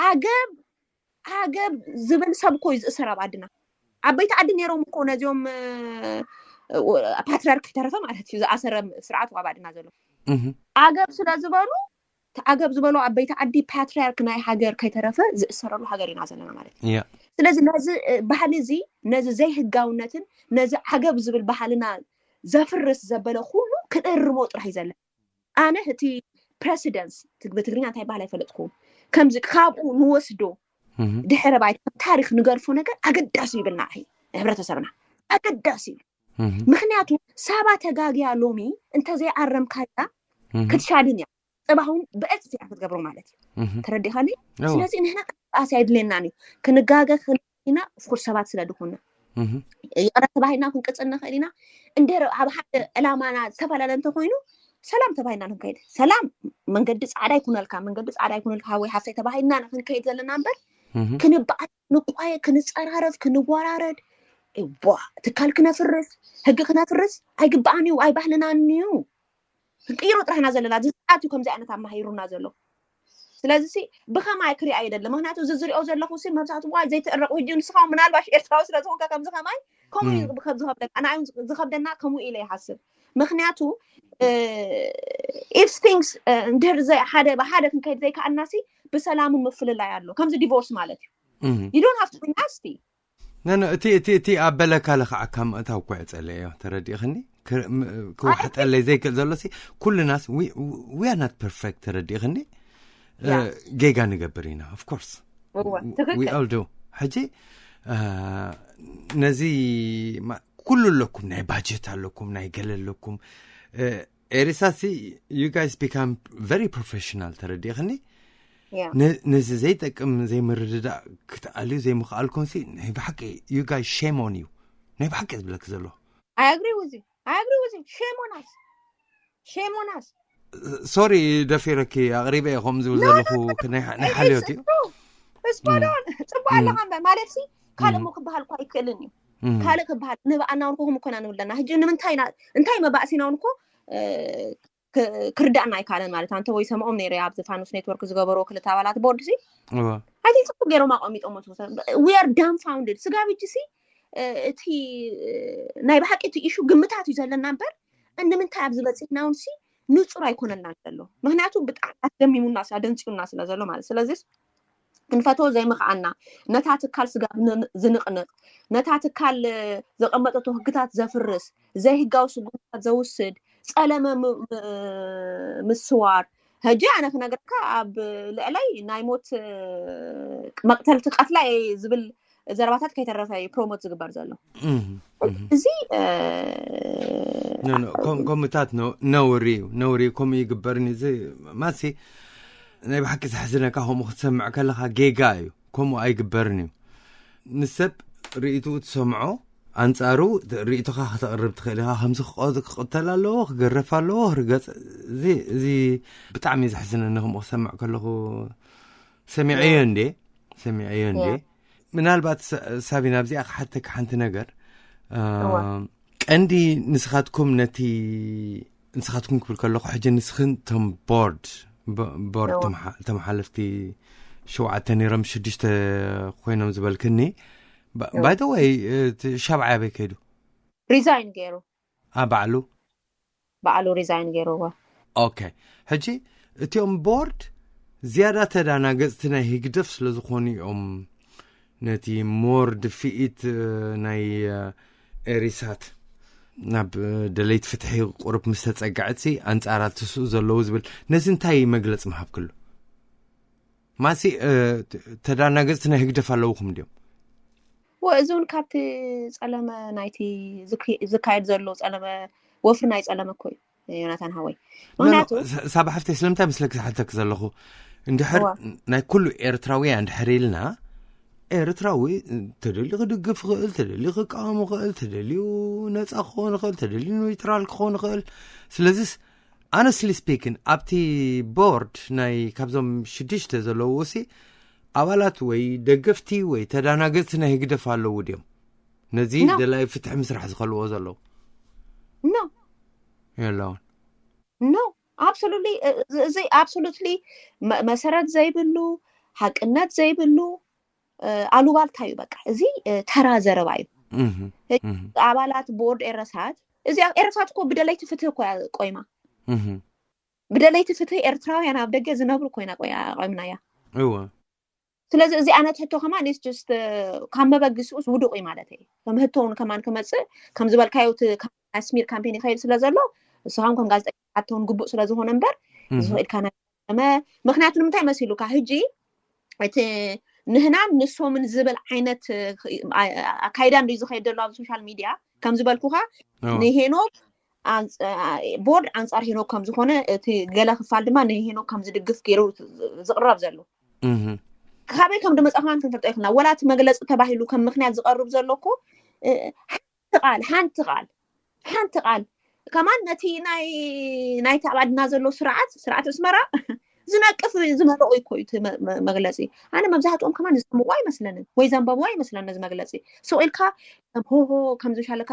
ዓገብ ዓገብ ዝብል ሰብ እኮ እዩ ዝእሰር ኣብ ዓድና። ዓበይቲ ዓዲ ነይሮም እኮ ነዚኦም ፓትሪያርክ ይተረፈ ማለት እዩ ዝኣሰረ ስርዓት ኣብ ዓድና ዘሎ። ዓገብ ስለ ዝበሉ ዓገብ ዝበሉ ዓበይቲ ዓዲ ፓትሪያርክ ናይ ሃገር ከይተረፈ ዝእሰረሉ ሃገር ኢና ዘለና ማለት እዩ። ስለዚ ነዚ ባህሊ እዚ ነዚ ዘይህጋውነትን ነዚ ዓገብ ዝብል ባህልና ዘፍርስ ዘበለ ኩሉ ክንእርሞ ጥራሕ እዩ ዘለና። ኣነ እቲ ፕረሲደንስ ብትግርኛ እንታይ ባህል ኣይፈለጥኩ ከምዚ ካብኡ ንወስዶ ድሕረ ባይታ ታሪክ ንገርፎ ነገር ኣገዳሲ ይብልና እ ህብረተሰብና ኣገዳሲ እዩ። ምክንያቱ ሳባ ተጋግያ ሎሚ እንተዘይኣረምካያ ክትሻድን እያ። ፅባሁን ብዕፅፍ እያ ክትገብሮ ማለት እዩ። ተረዲኻኒ? ስለዚ ንሕና ቅስቃሴ ኣይድልየናን እዩ። ክንጋገ ኢና ፍኩር ሰባት ስለ ድኾና ይቕረ ተባሂልና ክንቅፅል ንኽእል ኢና። እንድሕር ኣብ ሓደ ዕላማና ዝተፈላለ እንተኮይኑ ሰላም ተባሂልና ንክንከይድ ሰላም መንገዲ ፃዕዳ ይኩነልካ መንገዲ ፃዕዳ ይኩነልካ ሃወይ ሓፍተይ ተባሂልና ንክንከይድ ዘለና እምበር ክንበዓል ክንቋየ ክንፀራረፍ ክንወራረድ ትካል ክነፍርስ ህጊ ክነፍርስ ኣይግባኣን እዩ ኣይባህልናን እዩ። ክንቅይሮ ጥራሕና ዘለና እዚ ሰዓት እዩ ከምዚ ዓይነት ኣማሂሩና ዘሎ። ስለዚ ብኸማይ ክሪኣ የደለ ምክንያቱ እዚ ዝሪኦ ዘለኹ መብዛሕትኡ እዋን ዘይትዕረቁ ህጂ ንስኻ ምናልባሽ ኤርትራዊ ስለዝኾንካ ከምዚ ከማይ ከምኡ ዝኸብደና ዝኸብደና ከምኡ ኢለ ይሓስብ። ምክንያቱ if things እንድሕር ሓደ ብሓደ ክንከይድ ዘይከኣልና ብሰላምን ምፍልላይ ኣሎ ከምዚ ዲቮርስ ማለት እዩ። You don't have to be nasty. ነነ እቲ እቲ እቲ ኣበለካ ለኽዓካ ምእታው እኮ የጸለዮ ተረዲእኽኒ። ክዋሕጠለይ ዘይክእል ዘሎ ሲ ኩልናስ we are not perfect ተረዲእኽኒ። ጌጋ ንገብር ኢና of course we all do። ሕጂ ነዚ ኩሉ ኣለኩም ናይ ባጀት ኣለኩም ናይ ገለ ኣለኩም ኤሪሳ ሲ you guys become very professional ተረዲእኽኒ። ነዚ ዘይጠቅም ዘይምርድዳእ ክትኣልዩ ዘይምኽኣልኩም ሲ ናይ ብሓቂ you guys shame on you ናይ ብሓቂ ዝብለክ ዘሎ። I agree with you. I agree with you. Shame on us. Shame on us. ሶሪ ደፊረኪ ኣቕሪበ እየ ከምኡ ዝብል ዘለኹ ናይ ሓልዮት እዩ። ስፖዶን ፅቡቅ ኣለካ እምበር ማለት ሲ ካልእ ሞ ክበሃል እኳ ኣይክእልን እዩ። ካልእ ክበሃል ንብኣና እውን ኮም እኮና ንብል ኣለና። ሕጂ ንምንታይ እንታይ መባእሲና እውን እኮ ክርዳእና ኣይካለን ማለት ኣንተ ወይ ሰምኦም ነይረ ኣብዚ ፋኑስ ኔትወርክ ዝገበሩ ክልተ ኣባላት ቦርድ ሲ ኣይ ቲንክ ጽቡቅ ገይሮም ኣቀሚጦም we are dumbfounded ስጋብ ሕጂ ሲ እቲ ናይ ብሓቂ እቲ ኢሹ ግምታት እዩ ዘለና እምበር ንምንታይ ኣብዚ በፂሕና እውን ሲ ንፁር ኣይኮነልናን ዘሎ። ምክንያቱ ብጣዕሚ ኣስደሚሙና ኣደንፂዩና ስለ ዘሎ ማለት ስለዚስ ክንፈትዎ ዘይምኽኣና ነታ ትካል ስጋብ ዝንቕንቕ ነታ ትካል ዘቐመጠቶ ህግታት ዘፍርስ ዘይህጋዊ ስጉምታት ዘውስድ ጸለመ ምስዋር። ሕጂ ኣነ ክነግረካ ኣብ ልዕለይ ናይ ሞት መቕተልቲ ቀትላ ዝብል ዘረባታት ከይተረፈ እዩ ፕሮሞት ዝግበር ዘሎ። እዚ ከምኡታት ነውሪ እዩ ነውሪ እዩ ከምኡ ይግበርን እዚ ማሲ ናይ ብሓቂ ዘሕዝነካ ከምኡ ክትሰምዕ ከለካ ጌጋ እዩ። ከምኡ ኣይግበርን እዩ። ንሰብ ርእይትኡ ትሰምዖ ኣንጻሩ ርእይቶኻ ከተቕርብ ትኽእል ኢኻ። ከምዚ ክቐ- ክቕተል ኣለዎ፣ ክገረፍ ኣለዎ፣ ክርገጽ እዚ እዚ ብጣዕሚ እዩ ዘሕዝነኒ። ከምኡ ክሰምዕ ከለኹ ሰሚዐዮ እንዴ ሰሚዐዮ እንዴ። ምናልባት ሳ- ሳቢና ኣብዚኣ ክሓተካ ሓንቲ ነገር እ፣ እዋ። ቀንዲ ንስኻትኩም ነቲ ንስኻትኩም ክብል ከለኹ ሕጂ ንስኽን እቶም ቦርድ ቦ- ቦርድ እዋ። ተመሓ- ተመሓለፍቲ ሸውዓተ ነይሮም ሽዱሽተ ኮይኖም ዝበልክኒ። ባይ ዘ ወይ እቲ ሻብዓይ ኣበይ ከይዱ? ሪዛይን ገይሩ ኣ ባዕሉ ባዕሉ ሪዛይን ገይርዎ። ኦኬ። ሕጂ እቲኦም ቦርድ ዝያዳ ተዳናገፅቲ ናይ ህግደፍ ስለ ዝኾኑ እዮም ነቲ ሞር ድፍኢት ናይ ኤሪሳት ናብ ደለይት ፍትሒ ቁሩብ ምስ ተፀግዐት ኣንፃራ ትስኡ ዘለዉ ዝብል ነዚ እንታይ መግለፂ ምሃብክሉ? ማሲ ተዳናገፅቲ ናይ ህግደፍ ኣለውኹም ድዮም? እዚ እውን ካብቲ ጸለመ ናይቲ ዝካየድ ዘሎ ጸለመ ወፍሪ ናይ ጸለመ እኮ እዩ ዮናታን ሃወይ። ምክንያቱ ሳባ ሓፍተይ ስለምንታይ ምስለክ ዝሓተክ ዘለኹ እንድሕር ናይ ኩሉ ኤርትራውያን እንድሕር ኢልና ኤርትራዊ ተደልዩ ክድግፍ ይኽእል፣ ተደልዩ ክቃወም ይኽእል፣ ተደልዩ ነፃ ክኸውን ይኽእል፣ ተደልዩ ኒውትራል ክኸውን ይኽእል። ስለዚስ ኣነስሊ ስፒክን ኣብቲ ቦርድ ናይ ካብዞም ሽዱሽተ ዘለውዎ ሲ ኣባላት ወይ ደገፍቲ ወይ ተዳናገፅቲ ናይ ህግደፍ ኣለዉ ድዮም? ነዚ ደላይ ፍትሒ ምስራሕ ዝኸልዎ ዘለዉ no የለውን። no absolutely እዚ absolutely መሰረት ዘይብሉ ሓቅነት ዘይብሉ ኣሉባልታ እዩ። በቃ እዚ ተራ ዘረባ እዩ። ኣባላት ቦርድ ኤረሳት እዚ ኤረሳት እኮ ብደለይቲ ፍትህ እኮ ቆይማ ብደለይቲ ፍትህ ኤርትራውያን ኣብ ደገ ዝነብሩ ኮይና ቆይምናያ። እወ ስለዚ እዚ ዓይነት ሕቶ ከማን ስ ስ ካብ መበግስኡስ ውዱቅ እዩ ማለት እዩ። ከም ህቶ እውን ከማን ክመፅእ ከም ዝበልካዮ እቲ ኣስሚር ካምፔን ይኸይድ ስለ ዘሎ ንስኻም ከም ጋዜጠኛ ሓተውን ግቡእ ስለ ዝኾነ እምበር እዚ ኢልካ ናይ ምክንያቱ ንምንታይ መሲሉካ ህጂ እቲ ንህናን ንሶምን ዝብል ዓይነት ኣካይዳ እንዲ ዝኸይድ ዘሎ ኣብ ሶሻል ሚድያ ከም ዝበልኩካ ንሄኖክ ቦርድ ኣንፃር ሄኖክ ከም ዝኾነ እቲ ገለ ክፋል ድማ ንሄኖክ ከም ዝድግፍ ገይሩ ዝቕረብ ዘሎ ካበይ ከም ድመፃ ከማን ክንፈልጦ ይክልና ወላ እቲ መግለፂ ተባሂሉ ከም ምክንያት ዝቀርብ ዘሎ እኮ ሓንቲ ቃል ሓንቲ ቃል ሓንቲ ቃል ከማን ነቲ ናይ ናይቲ ኣብ ዓድና ዘሎ ስርዓት ስርዓት ኣስመራ ዝነቅፍ ዝመረቑ እኮ እዩ መግለፂ። ኣነ መብዛሕትኦም ከማን ዝሰምቑ ኣይመስለንን ወይ ዘንበቡ ኣይመስለኒ እዚ መግለፂ። ስቕ ኢልካ ሆሆ ከም ዝሻለካ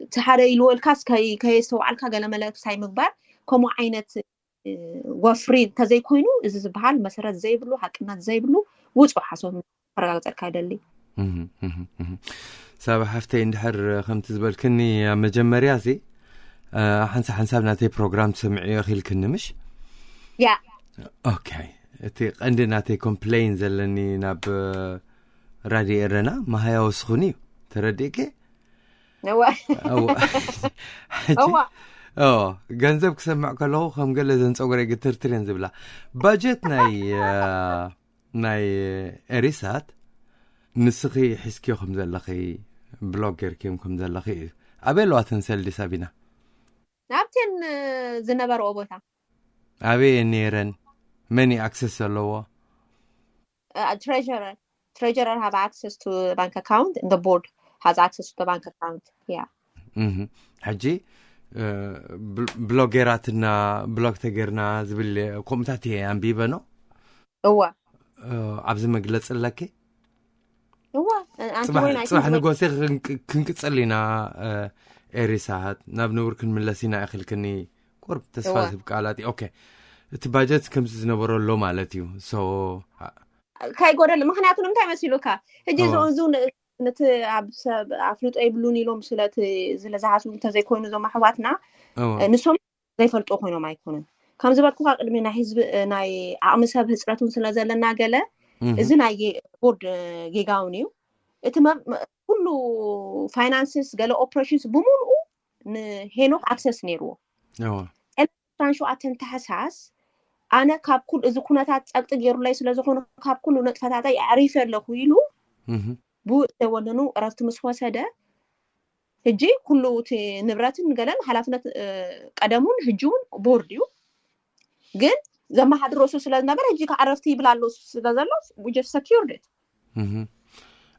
እቲ ሓደ ኢልዎ ኢልካስ ከየስተውዓልካ ገለመለ ክሳይ ምግባር ከምኡ ዓይነት ወፍሪ እንተዘይኮይኑ እዚ ዝበሃል መሰረት ዘይብሉ ሓቅነት ዘይብሉ ውፁእ ሓሶት ከረጋግፀልካ ይደሊ። ሳባ ሓፍተይ እንድሕር ከምቲ ዝበልክኒ ኣብ መጀመርያ እዚ ሓንሳብ ሓንሳብ ናተይ ፕሮግራም ትሰምዕዮ ኢልክኒ ምሽ? ያ ኦኬ። እቲ ቀንዲ ናተይ ኮምፕሌን ዘለኒ ናብ ራድዮ ኤረና መሃያ ወስኹኒ እዩ ተረዲእኪ? እወ እወ። ሕጂ እወ ኦ ገንዘብ ክሰምዕ ከለኹ ከም ገለ ዘን ፀጉረይ ግትርትር እየን ዝብላ። ባጀት ናይ እ፣ ናይ ኤሪሳት ንስኺ ሒዝክዮ ከም ዘለኺ ብሎግ ጌርክዮም ከም ዘለኺ እዩ። ኣበይ ኣለዋ ተን ሰልዲ ሳቢና? ናብተን ዝነበረኦ ቦታ ኣበይ እየን ነይረን? መን እዩ ኣክሰስ ዘለዎ? ትሬረር ትሬረር have access to bank account and the board has access to the bank account yeah እህ፣ ሕጂ እ፣ ብል- ብሎጌራትና ብሎግ ተጌርና ዝብል ኮምታት እየ ኣንቢበ ነው። እወ እ፣ ኣብዚ መግለፂ ኣለኪ? እወ ኣንቲ ፅባሕ ወይን ኣይ ፅባሕ ቲንክ ንጎሴ ክንቅ- ክንቅፅል ኢና። እ፣ ኤሪሳት ናብ ንቡርክን ምለስ ኢና እኽልክኒ ቁርብ ተስፋ እወ ዝህብ ቃላት እዩ። ኦኬ፣ እቲ ባጀት ከምዚ ዝነበሮ ኣሎ ማለት እዩ። ሶ ከይጎደል ምክንያቱ ንምንታይ መሲሉካ ሕጂ እወ እዚኡ ነቲ ኣብ ሰብ ኣፍልጦ የብሉን ኢሎም ስለቲ ስለዝሃስቡ እንተዘይኮይኑ እዞም ኣሕዋትና እወ ንሶም ዘይፈልጡ ኮይኖም ኣይኮኑን። ከም ዝበልኩካ ቅድሚ ናይ ህዝቢ ናይ ዓቕሚ ሰብ ህፅረት እውን ስለ ዘለና ገለ እህ፣ እዚ ናይ ጌ- ቦርድ ጌጋ እውን እዩ። እቲ መ- መ- ኩሉ ፋይናንስስ ገለ ኦፕሬሽንስ ብምሉኡ ንሄኖክ ኣክሰስ ነይርዎ። እወ ዕለት ዕስራን ሸውዓተን ታሕሳስ ኣነ ካብ ኩሉ እዚ ኩነታት ፀቅጢ ገይሩለይ ስለዝኾነ ካብ ኩሉ ንጥፈታተይ ኣዕሪፈ ኣለኹ ኢሉ እህ፣ ብኡ ዘይወነኑ እረፍቲ ምስ ወሰደ ሕጂ ኩሉ እቲ ንብረትን ገለን ሓላፍነት እ፣ ቀደሙን ሕጂ እውን ቦርድ እዩ ግን ዘመሓድሮ እሱ ስለዝነበረ ሕጂ ከዓ እረፍቲ ይብል ኣሎ እሱ ስለዘሎ we just secured it እህ።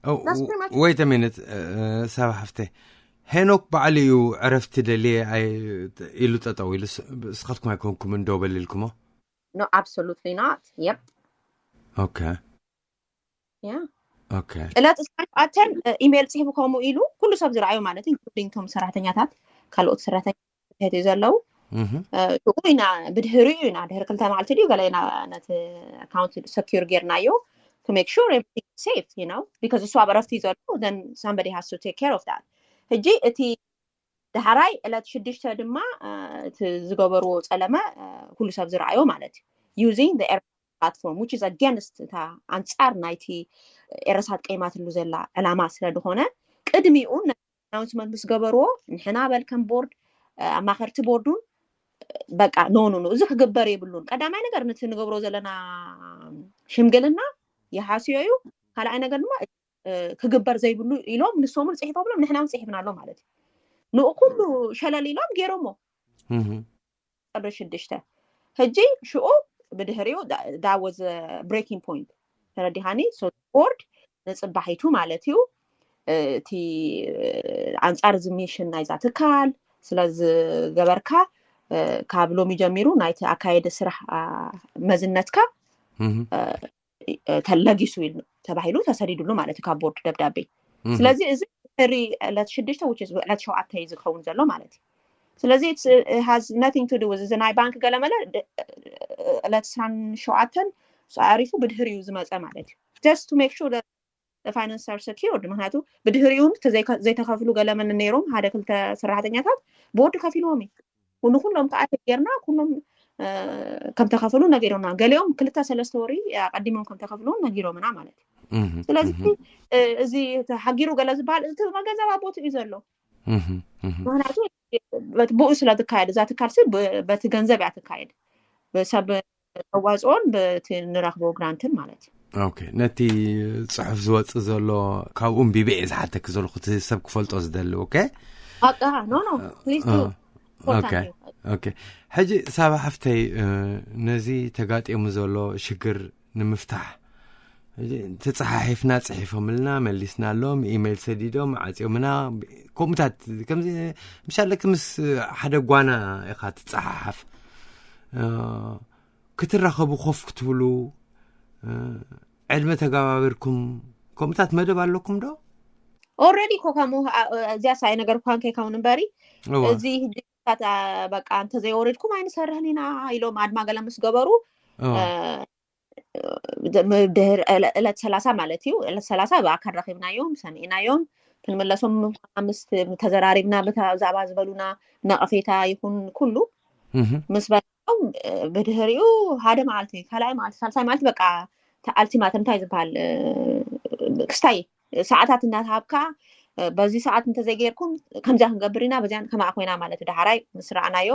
ኦ፣ That's pretty much wait a minute፣ እ፣ ሳባ ሓፍተይ፣ ሄኖክ ባዕሉ እዩ ዕረፍቲ ደልየ ኣይ- ኢሉ ጠጠው ኢሉ ስ- ስኻትኩም ኣይኮንኩም እንደው በሊልኩሞ? no absolutely not yep ኦኬ yeah ኦኬ ዕለት እስካን ኣተን ኢሜይል ፅሒፉ ከምኡ ኢሉ ኩሉ ሰብ ዝረኣዩ ማለት እዩ including ቶም ሰራሕተኛታት ካልኦት ሰራሕተኛታት እዩ ዘለዉ እህ፣ ሽኡ ኢና ብድህሪኡ ኢና ድሕሪ ክልተ መዓልቲ ድዩ ገለ ኢና ነቲ ኣካውንት ሰኪር ጌርናዮ to make sure everything safe you know because እሱ ኣብ እረፍቲ እዩ ዘሎ then somebody has to take care of that ሕጂ እቲ ዳሕራይ ዕለት ሽዱሽተ ድማ እ፣ እቲ ዝገበርዎ ፀለመ እ፣ ኩሉ ሰብ ዝረኣዮ ማለት እዩ using the platform which is against እታ ኣንፃር ናይቲ ኤረሳት ቀይማትሉ ዘላ ዕላማ ስለ ዝኾነ ቅድሚኡ ኣናውንስመንት ምስ ገበርዎ ንሕና በል ከም ቦርድ እ፣ ኣማኸርቲ ቦርዱን በቃ no no no እዚ ክግበር የብሉን። ቀዳማይ ነገር ነቲ ንገብሮ ዘለና ሽምግልና ይሃስዮ እዩ። ካልኣይ ነገር ድማ ክግበር ዘይብሉ ኢሎም ንሶምን ፅሒፎም ብሎም ንሕና እውን ፅሒፍና ኣሎ ማለት እዩ። ንኡ ኩሉ ሸለል ኢሎም ገይሮሞ። ጥሪ ሽዱሽተ ሕጂ ሽኡ ብድሕሪኡ ዳወዝ ብሬኪንግ ፖይንት ተረዲኻኒ። ቦርድ ንፅባሒቱ ማለት እዩ እቲ ኣንፃር እዚ ሚሽን ናይዛ ትካል ስለዝገበርካ ካብ ሎሚ ጀሚሩ ናይቲ ኣካየደ ስራሕ መዝነትካ ተለጊሱ ተባሂሉ ተሰዲዱሉ ማለት እዩ ካብ ቦርድ ደብዳቤ። ስለዚ እዚ ድሕሪ ዕለት ሽዱሽተ ዕለት ሸውዓተ እዩ ዝኸውን ዘሎ ማለት እዩ። ስለዚ has nothing to do እዚ ናይ ባንክ ገለመለ ዕለት ዕስራን ሸውዓተን ኣሪፉ ብድህር እዩ ዝመፀ ማለት እዩ። Just to make sure finance are secured። ምክንያቱ ብድህሪኡ ዘይተኸፍሉ ገለመለ ነይሮም ሓደ ክልተ ሰራሕተኛታት ቦርድ ከፊልዎም እዩ። ንኩሎም ከዓ ጌርና ኩሎም ከምተኸፍሉ ነጊሮምና። ገሊኦም ክልተ ሰለስተ ወሪ ኣቀዲሞም ከምተኸፍሉ ነጊሮምና ማለት እዩ። ስለዚ እዚ ተሓጊሩ ገለ ዝበሃል እቲ ገንዘብ ኣብ ቦትኡ እዩ ዘሎ። ምክንያቱ ብኡ ስለ ትካየድ እዛ ትካል ሲ በቲ ገንዘብ እያ ትካየድ። ሰብ ተዋፅኦን በቲ ንረክቦ ግራንትን ማለት እዩ። ኦኬ፣ ነቲ ፅሑፍ ዝወፅእ ዘሎ ካብኡ ንቢበ እየ ዝሓተክ ዘለኹ እቲ ሰብ ክፈልጦ ዝደሊ። ኦኬ፣ በቃ no no please do። ኦኬ፣ ሕጂ ሳባ ሓፍተይ ነዚ ተጋጢሙ ዘሎ ሽግር ንምፍታሕ ተፀሓሒፍና ፅሒፎምልና መሊስናሎም፣ ኢሜይል ሰዲዶም ዓፂዮምና። ከምኡታት ከምዚ ምሻለክ ምስ ሓደ ጓና ኢኻ ትፀሓሓፍ። ክትራኸቡ ኮፍ ክትብሉ ዕድመ ተጋባቢርኩም ከምኡታት መደብ ኣለኩም ዶ? ኦረዲ እኮ ከምኡ እዚያ ሳይ ነገር ኳን ከይከውን እምበሪ እዚ በቃ እንተዘይወሪድኩም ኣይንሰርሕን ኢና ኢሎም ኣድማ ገለ ምስ ገበሩ ድር ዕለት ሰላሳ ማለት እዩ። ዕለት ሰላሳ ብኣካል ረኪብናዮም፣ ሰሚዕናዮም፣ ክንምለሶም ምስ ተዘራሪብና ብዛዕባ ዝበሉና ነቐፌታ ይኹን ኩሉ ምስ በላም ብድህሪኡ ሓደ መዓልቲ ካልኣይ መዓልቲ ሳልሳይ መዓልቲ በቃ ኣልቲማተም እንታይ ዝበሃል ክስታይ ሰዓታት እናተሃብካ በዚ ሰዓት እንተዘይገይርኩም ከምዚያ ክንገብር ኢና በዚያ ከማኣ ኮይና ማለት ዳሕራይ ምስ ረኣናዮ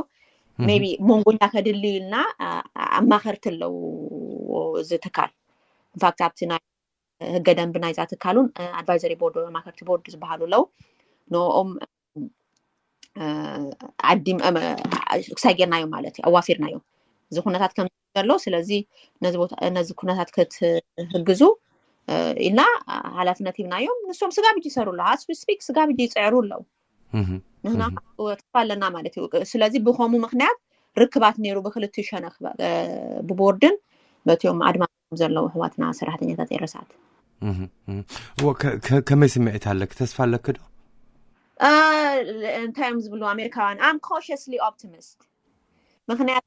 ቢ ሞንጎኛ ከድሊ ኢልና ኣማኸርቲ ኣለዎ እዚ ትካል። ኢንፋክት ኣብቲ ናይ ህገ ደንቢ ናይዛ ትካሉን ኣድቫይዘሪ ቦርድ ኣማኸርቲ ቦርድ ዝበሃሉ ኣለዉ። ንኦም ዓዲም ክሳይ ጌርናዮም ማለት እዩ ኣዋፊርናዮም እዚ ኩነታት ከም ዘሎ ስለዚ ነዚ ኩነታት ክትህግዙ ኢልና ሓላፍነት ሂብናዮም። ንሶም ስጋብ ሕጂ ይሰሩ ኣለዉ። ስፒክ ስጋብ ሕጂ ይፅዕሩ ኣለዉ። ንሕና ተስፋ ኣለና ማለት እዩ። ስለዚ ብከምኡ ምክንያት ርክባት ነይሩ ብክልቲኡ ሸነክ ብቦርድን በቲኦም ኣድማ ዘለዉ ኣሕዋትና ሰራሕተኛታት ኤረሳት። ከመይ ስምዒት ኣለኪ? ተስፋ ኣለኪ ዶ? እንታይ እዮም ዝብሉ ኣሜሪካውያን I'm cautiously optimist። ምክንያቱ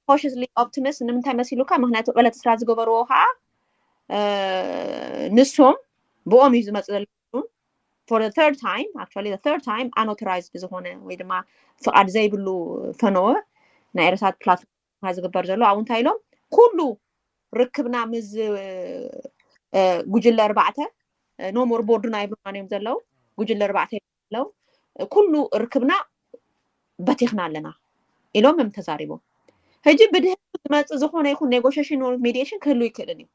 cautiously optimist ንምንታይ መሲሉካ? ምክንያቱ ዕለት እስራ ዝገበርዎ ከዓ ንሶም ብኦም እዩ ዝመፅ ዘሎ for the third time actually the third time unauthorized ዝኾነ ወይ ድማ ፍቃድ ዘይብሉ ፈነወ ናይ ኤረሳት ፕላትፎርም ዝግበር ዘሎ ኣብኡ እንታይ ኢሎም ኩሉ ርክብና ምስ ጉጅለ ኣርባዕተ no more ቦርድና ይብሉና እዮም ዘለዉ ጉጅለ ኣርባዕተ ኣለዉ ኩሉ ርክብና በቲኽና ኣለና ኢሎም እዮም ተዛሪቦም። ሕጂ ብድህሪ ዝመፅእ ዝኾነ ይኹን ኔጎሽሽን ሚዲሽን ክህሉ ይክእልን እዩ።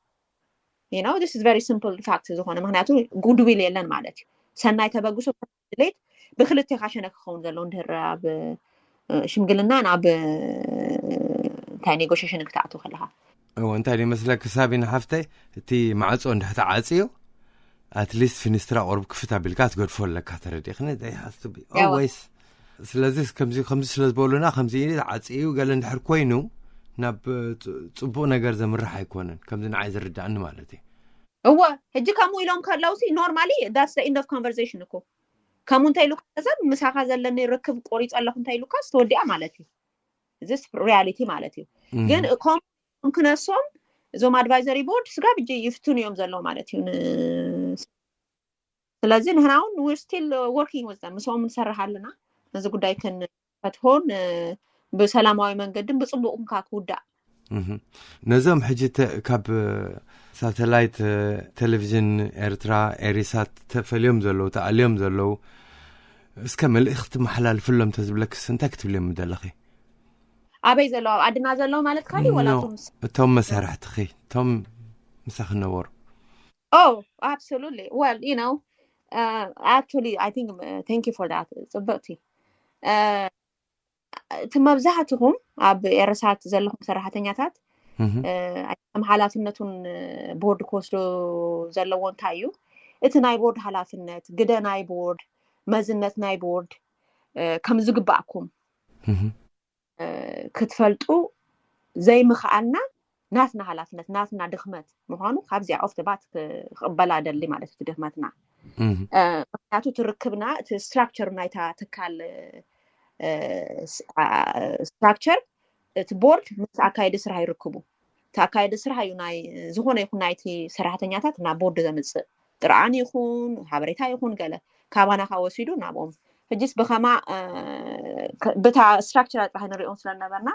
This is very simple fact ዝኾነ ምክንያቱ ጉድዊል የለን ማለት እዩ። ሰናይ ተበግሶ ድሌት ብክልቴካ ሸነክ ክኸውን ዘሎ እንድህር ኣብ ሽምግልናን ኣብ እንታይ ኔጎሽሽን ክትኣትው ከለካ እዎ እንታይ ይመስለኪ ሳቢና ሓፍተይ፣ እቲ ማዕፆ እንድሕር ተዓፅዩ ኣትሊስት ፊኒስትራ ቁሩብ ክፍት ኣቢልካ ትገድፎ ኣለካ። ተረዲእክኒ? They has to be always ስለዚ ከምዚ ከምዚ ስለ ዝበሉና ከምዚ ተዓፅዩ ገለ እንድሕር ኮይኑ ናብ ፅቡቅ ነገር ዘምርሕ ኣይኮነን። ከምዚ ንዓይ ዝርዳእኒ ማለት እዩ። እወ ሕጂ ከምኡ ኢሎም ከለውሲ normally that's the end of conversation እኮ ከምኡ እንተ ኢሉካ ሰብ ምሳኻ ዘለኒ ርክብ ቆሪፀ ኣለኹ እንተ ኢሉካ ዝተወዲኣ ማለት እዩ። እዚ ሪያሊቲ ማለት እዩ። ግን ከም ክነሶም እዞም ኣድቫይዘሪ ቦርድ ስጋብ ሕጂ ይፍትኑ እዮም ዘለዉ ማለት እዩ። ስለዚ ንሕና እውን we're still working with them ምስኦም ንሰርሕ ኣለና ነዚ ጉዳይ ክንፈትሆን ብሰላማዊ መንገድን ብፅቡቅ እንካ ክውዳእ ነዞም ሕጂ ካብ ሳተላይት ቴሌቪዥን ኤርትራ ኤሪሳት ተፈልዮም ዘለዉ ተኣልዮም ዘለዉ እስከ መልእኽቲ መሓላልፍሎም ተዝብለክስ እንታይ ክትብልዮም ምደለኺ? ኣበይ ዘለዉ ኣብ ዓድና ዘለዉ ማለት ካሊ ወላ እቶም እቶም መሳርሕትኺ እቶም ምሳኺ ነበሩ Oh, absolutely. Well, you know, uh, actually, I think, uh, thank you for that. ጽብቕቲ። Uh, እቲ መብዛሕትኹም ኣብ ኤረሳት ዘለኹም ሰራሕተኛታት፣ ከም ሓላፍነቱን ቦርድ ክወስዶ ዘለዎ እንታይ እዩ? እቲ ናይ ቦርድ ሓላፍነት፣ ግደ ናይ ቦርድ፣ መዝነት ናይ ቦርድ ከም ዝግባእኩም ክትፈልጡ ዘይምኽኣልና ናትና ሓላፍነት፣ ናትና ድኽመት ምዃኑ ካብዚኣ ኦፍ ባት ክቕበላ ደሊ ማለት እዩ። ድኽመትና ምክንያቱ እቲ ርክብና፣ እቲ ስትራክቸር ናይታ ትካል ስትራክቸር፣ እቲ ቦርድ ምስ ኣካየዲ ስራሕ ይርክቡ። እቲ ኣካየዲ ስራሕ እዩ ናይ ዝኾነ ይኹን ናይቲ ሰራሕተኛታት ናብ ቦርድ ዘምፅእ፣ ጥርዓን ይኹን ሓበሬታ ይኹን ገለ ካባና ካብ ወሲዱ ናብኦም። ሕጅስ ብኸማ ብታ ስትራክቸር ጥራሕ ንሪኦም ስለነበርና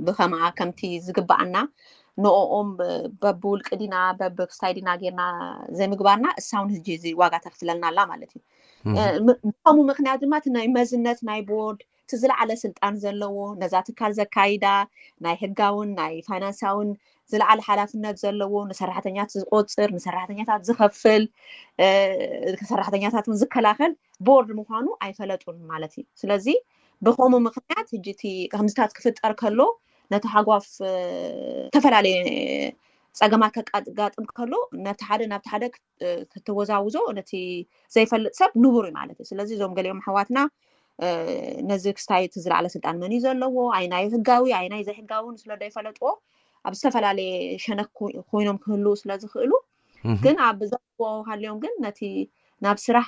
ብኸምኣ ከምቲ ዝግባኣና ንኦም በብውልቂ ዲና በብክስታይ ዲና ጌርና ዘይምግባርና እሳውን ህጂ እዚ ዋጋ ተኽፍለልና ኣላ ማለት እዩ። ብኸምኡ ምክንያት ድማ እቲ ናይ መዝነት ናይ ቦርድ እቲ ዝለዓለ ስልጣን ዘለዎ፣ ነዛ ትካል ዘካይዳ፣ ናይ ህጋውን ናይ ፋይናንሳውን ዝለዓለ ሓላፍነት ዘለዎ፣ ንሰራሕተኛት ዝቆፅር፣ ንሰራሕተኛታት ዝኸፍል፣ ሰራሕተኛታት እውን ዝከላኸል ቦርድ ምዃኑ ኣይፈለጡን ማለት እዩ። ስለዚ ብኸምኡ ምክንያት ሕጂ እቲ ከምዚታት ክፍጠር ከሎ ነቲ ሃጓፍ ዝተፈላለየ ፀገማት ከጋጥም ከሎ ነቲ ሓደ ናብቲ ሓደ ክትወዛውዞ ነቲ ዘይፈልጥ ሰብ ንቡር እዩ ማለት እዩ። ስለዚ እዞም ገሊኦም ኣሕዋትና ነዚ ክስታይ እቲ ዝለዓለ ስልጣን መን እዩ ዘለዎ፣ ኣይናይ ህጋዊ ኣይናይ ዘይህጋዊ ስለ ዘይፈለጥዎ ኣብ ዝተፈላለየ ሸነክ ኮይኖም ክህልው ስለ ዝኽእሉ ግን ኣብ ዘለዎ ሃልዮም ግን ነቲ ናብ ስራሕ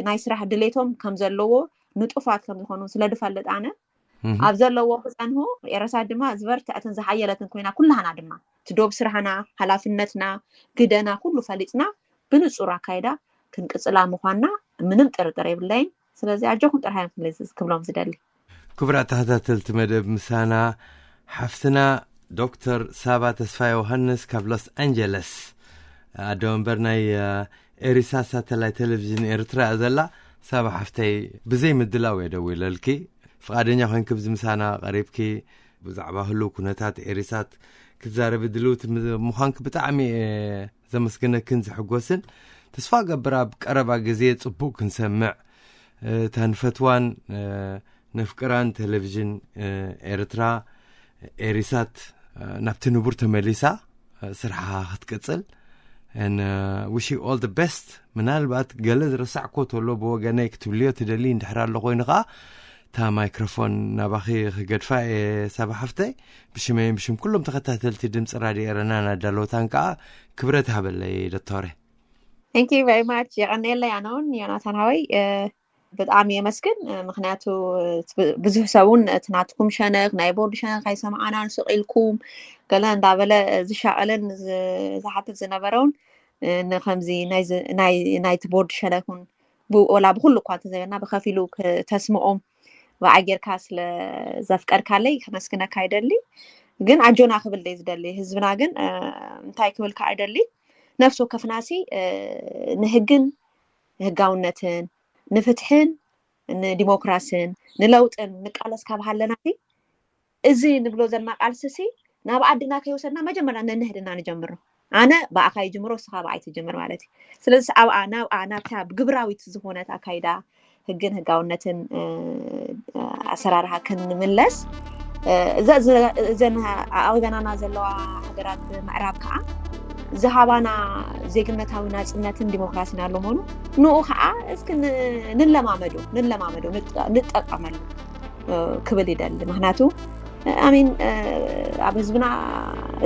ናይ ስራሕ ድሌቶም ከም ዘለዎ ንጡፋት ከም ዝኾኑ ስለ ዝፈልጥ ኣነ ኣብ ዘለዎ ክፀንሁ ኤረሳት ድማ ዝበርትዐትን ዝሓየለትን ኮይና ኩላህና ድማ እቲ ዶብ ስራሕና፣ ሓላፍነትና፣ ግደና ኩሉ ፈሊጥና ብንፁር ኣካይዳ ክንቅፅላ ምኳንና ምንም ጥርጥር የብለይን። ስለዚ ኣጆኹም ጥራሕ እዮም ክብሎም ዝደሊ። ክቡራት ተኸታተልቲ መደብ ምሳና ሓፍትና ዶክተር ሳባ ተስፋ ዮሃንስ ካብ ሎስ ኣንጀለስ ኣደ ወንበር ናይ ኤሪሳ ሳተላይት ቴሌቪዥን ኤርትራ እያ ዘላ። ሳባ ሓፍተይ ብዘይ ምድላው እየ ደዊለልኪ። ፍቓደኛ ኮይንኪ ብዚ ምሳና ቀሪብኪ ብዛዕባ ህሉው ኩነታት ኤሪሳት ክትዛረቢ ድልውቲ ምዃንኪ ብጣዕሚ እየ ዘመስግነክን ዝሕጎስን። ተስፋ ገብር ኣብ ቀረባ ግዜ ጽቡቕ ክንሰምዕ እታ ንፈትዋን ነፍቅራን ቴሌቪዥን ኤርትራ ኤሪሳት ናብቲ ንቡር ተመሊሳ ስርሓ ክትቅጽል and wish you all the best። ምናልባት ገለ ዝረሳዕኮ ተሎ ብወገነይ ክትብልዮ ትደሊ እንድሕር ኣሎ ኮይኑ ከዓ እታ ማይክሮፎን ናባኺ ክገድፋ እየ ሳባ ሓፍተይ። ብሽመይን ብሽም ኩሎም ተኸታተልቲ ድምፂ ራድዮ ኤረና ናዳለወታን ከዓ ክብረት ሃበለይ ዶክተረ። Thank you very much። የቐንየለይ ኣነ እውን ዮናታን ሃወይ ብጣዕሚ የመስግን። ምክንያቱ ብዙሕ ሰብ እውን እቲ ናትኩም ሸነክ ናይ ቦርድ ሸነክ ኣይሰማዕናን ስቕ ኢልኩም ገለ እንዳበለ ዝሻቐለን ዝሓትት ዝነበረውን ንከምዚ ናይቲ ቦርድ ሸነክ እውን ወላ ብኩሉ እኳ እንተዘይበልና ብከፊሉ ክተስምኦም ብኣ ጌርካ ስለ ዘፍቀድካለይ ከመስግነካ ይደሊ። ግን ኣጆና ክብል ደይ ዝደሊ ህዝብና ግን እንታይ ክብል ከዓ ይደሊ ነፍሲ ወከፍናሲ ንህግን ንህጋውነትን ንፍትሕን ንዲሞክራስን ንለውጥን ንቃለስ ካብ ሃለና እዚ ንብሎ ዘለና ቃልስሲ ናብ ዓድና ከይወሰድና መጀመርያ ነንህድና ንጀምሮ። ኣነ ብኣኻ ይጅምሮ እስኻ ብኣይ ትጀምር ማለት እዩ። ስለዚ ኣብኣ ናብኣ ናብታ ብግብራዊት ዝኾነት ኣካይዳ ህግን ህጋውነትን ኣሰራርሃ ክንምለስ እዘን ኣቕበናና ዘለዋ ሃገራት ምዕራብ ከዓ ዝሃባና ዜግነታዊ ናፅነትን ዲሞክራሲን ኣሎ መሆኑ ንኡ ከዓ እስኪ ንለማመዶ ንለማመዶ ንጠቀመሉ ክብል ይደሊ። ምክንያቱ ኣሚን ኣብ ህዝብና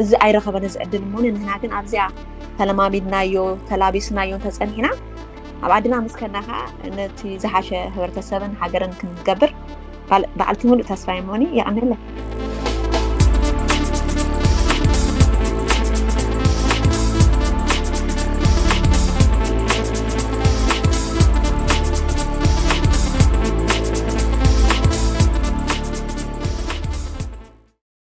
እዚ ኣይረኸበን እዚ ዕድል እሞ ንህና ግን ኣብዚኣ ተለማሚድናዮ ተላቢስናዮ እንተፀኒሕና ኣብ ዓድና ምስከና ከዓ ነቲ ዝሓሸ ህብረተሰብን ሃገርን ክንገብር በዓልቲ ሙሉእ ተስፋ ይመኒ። የቐንለይ።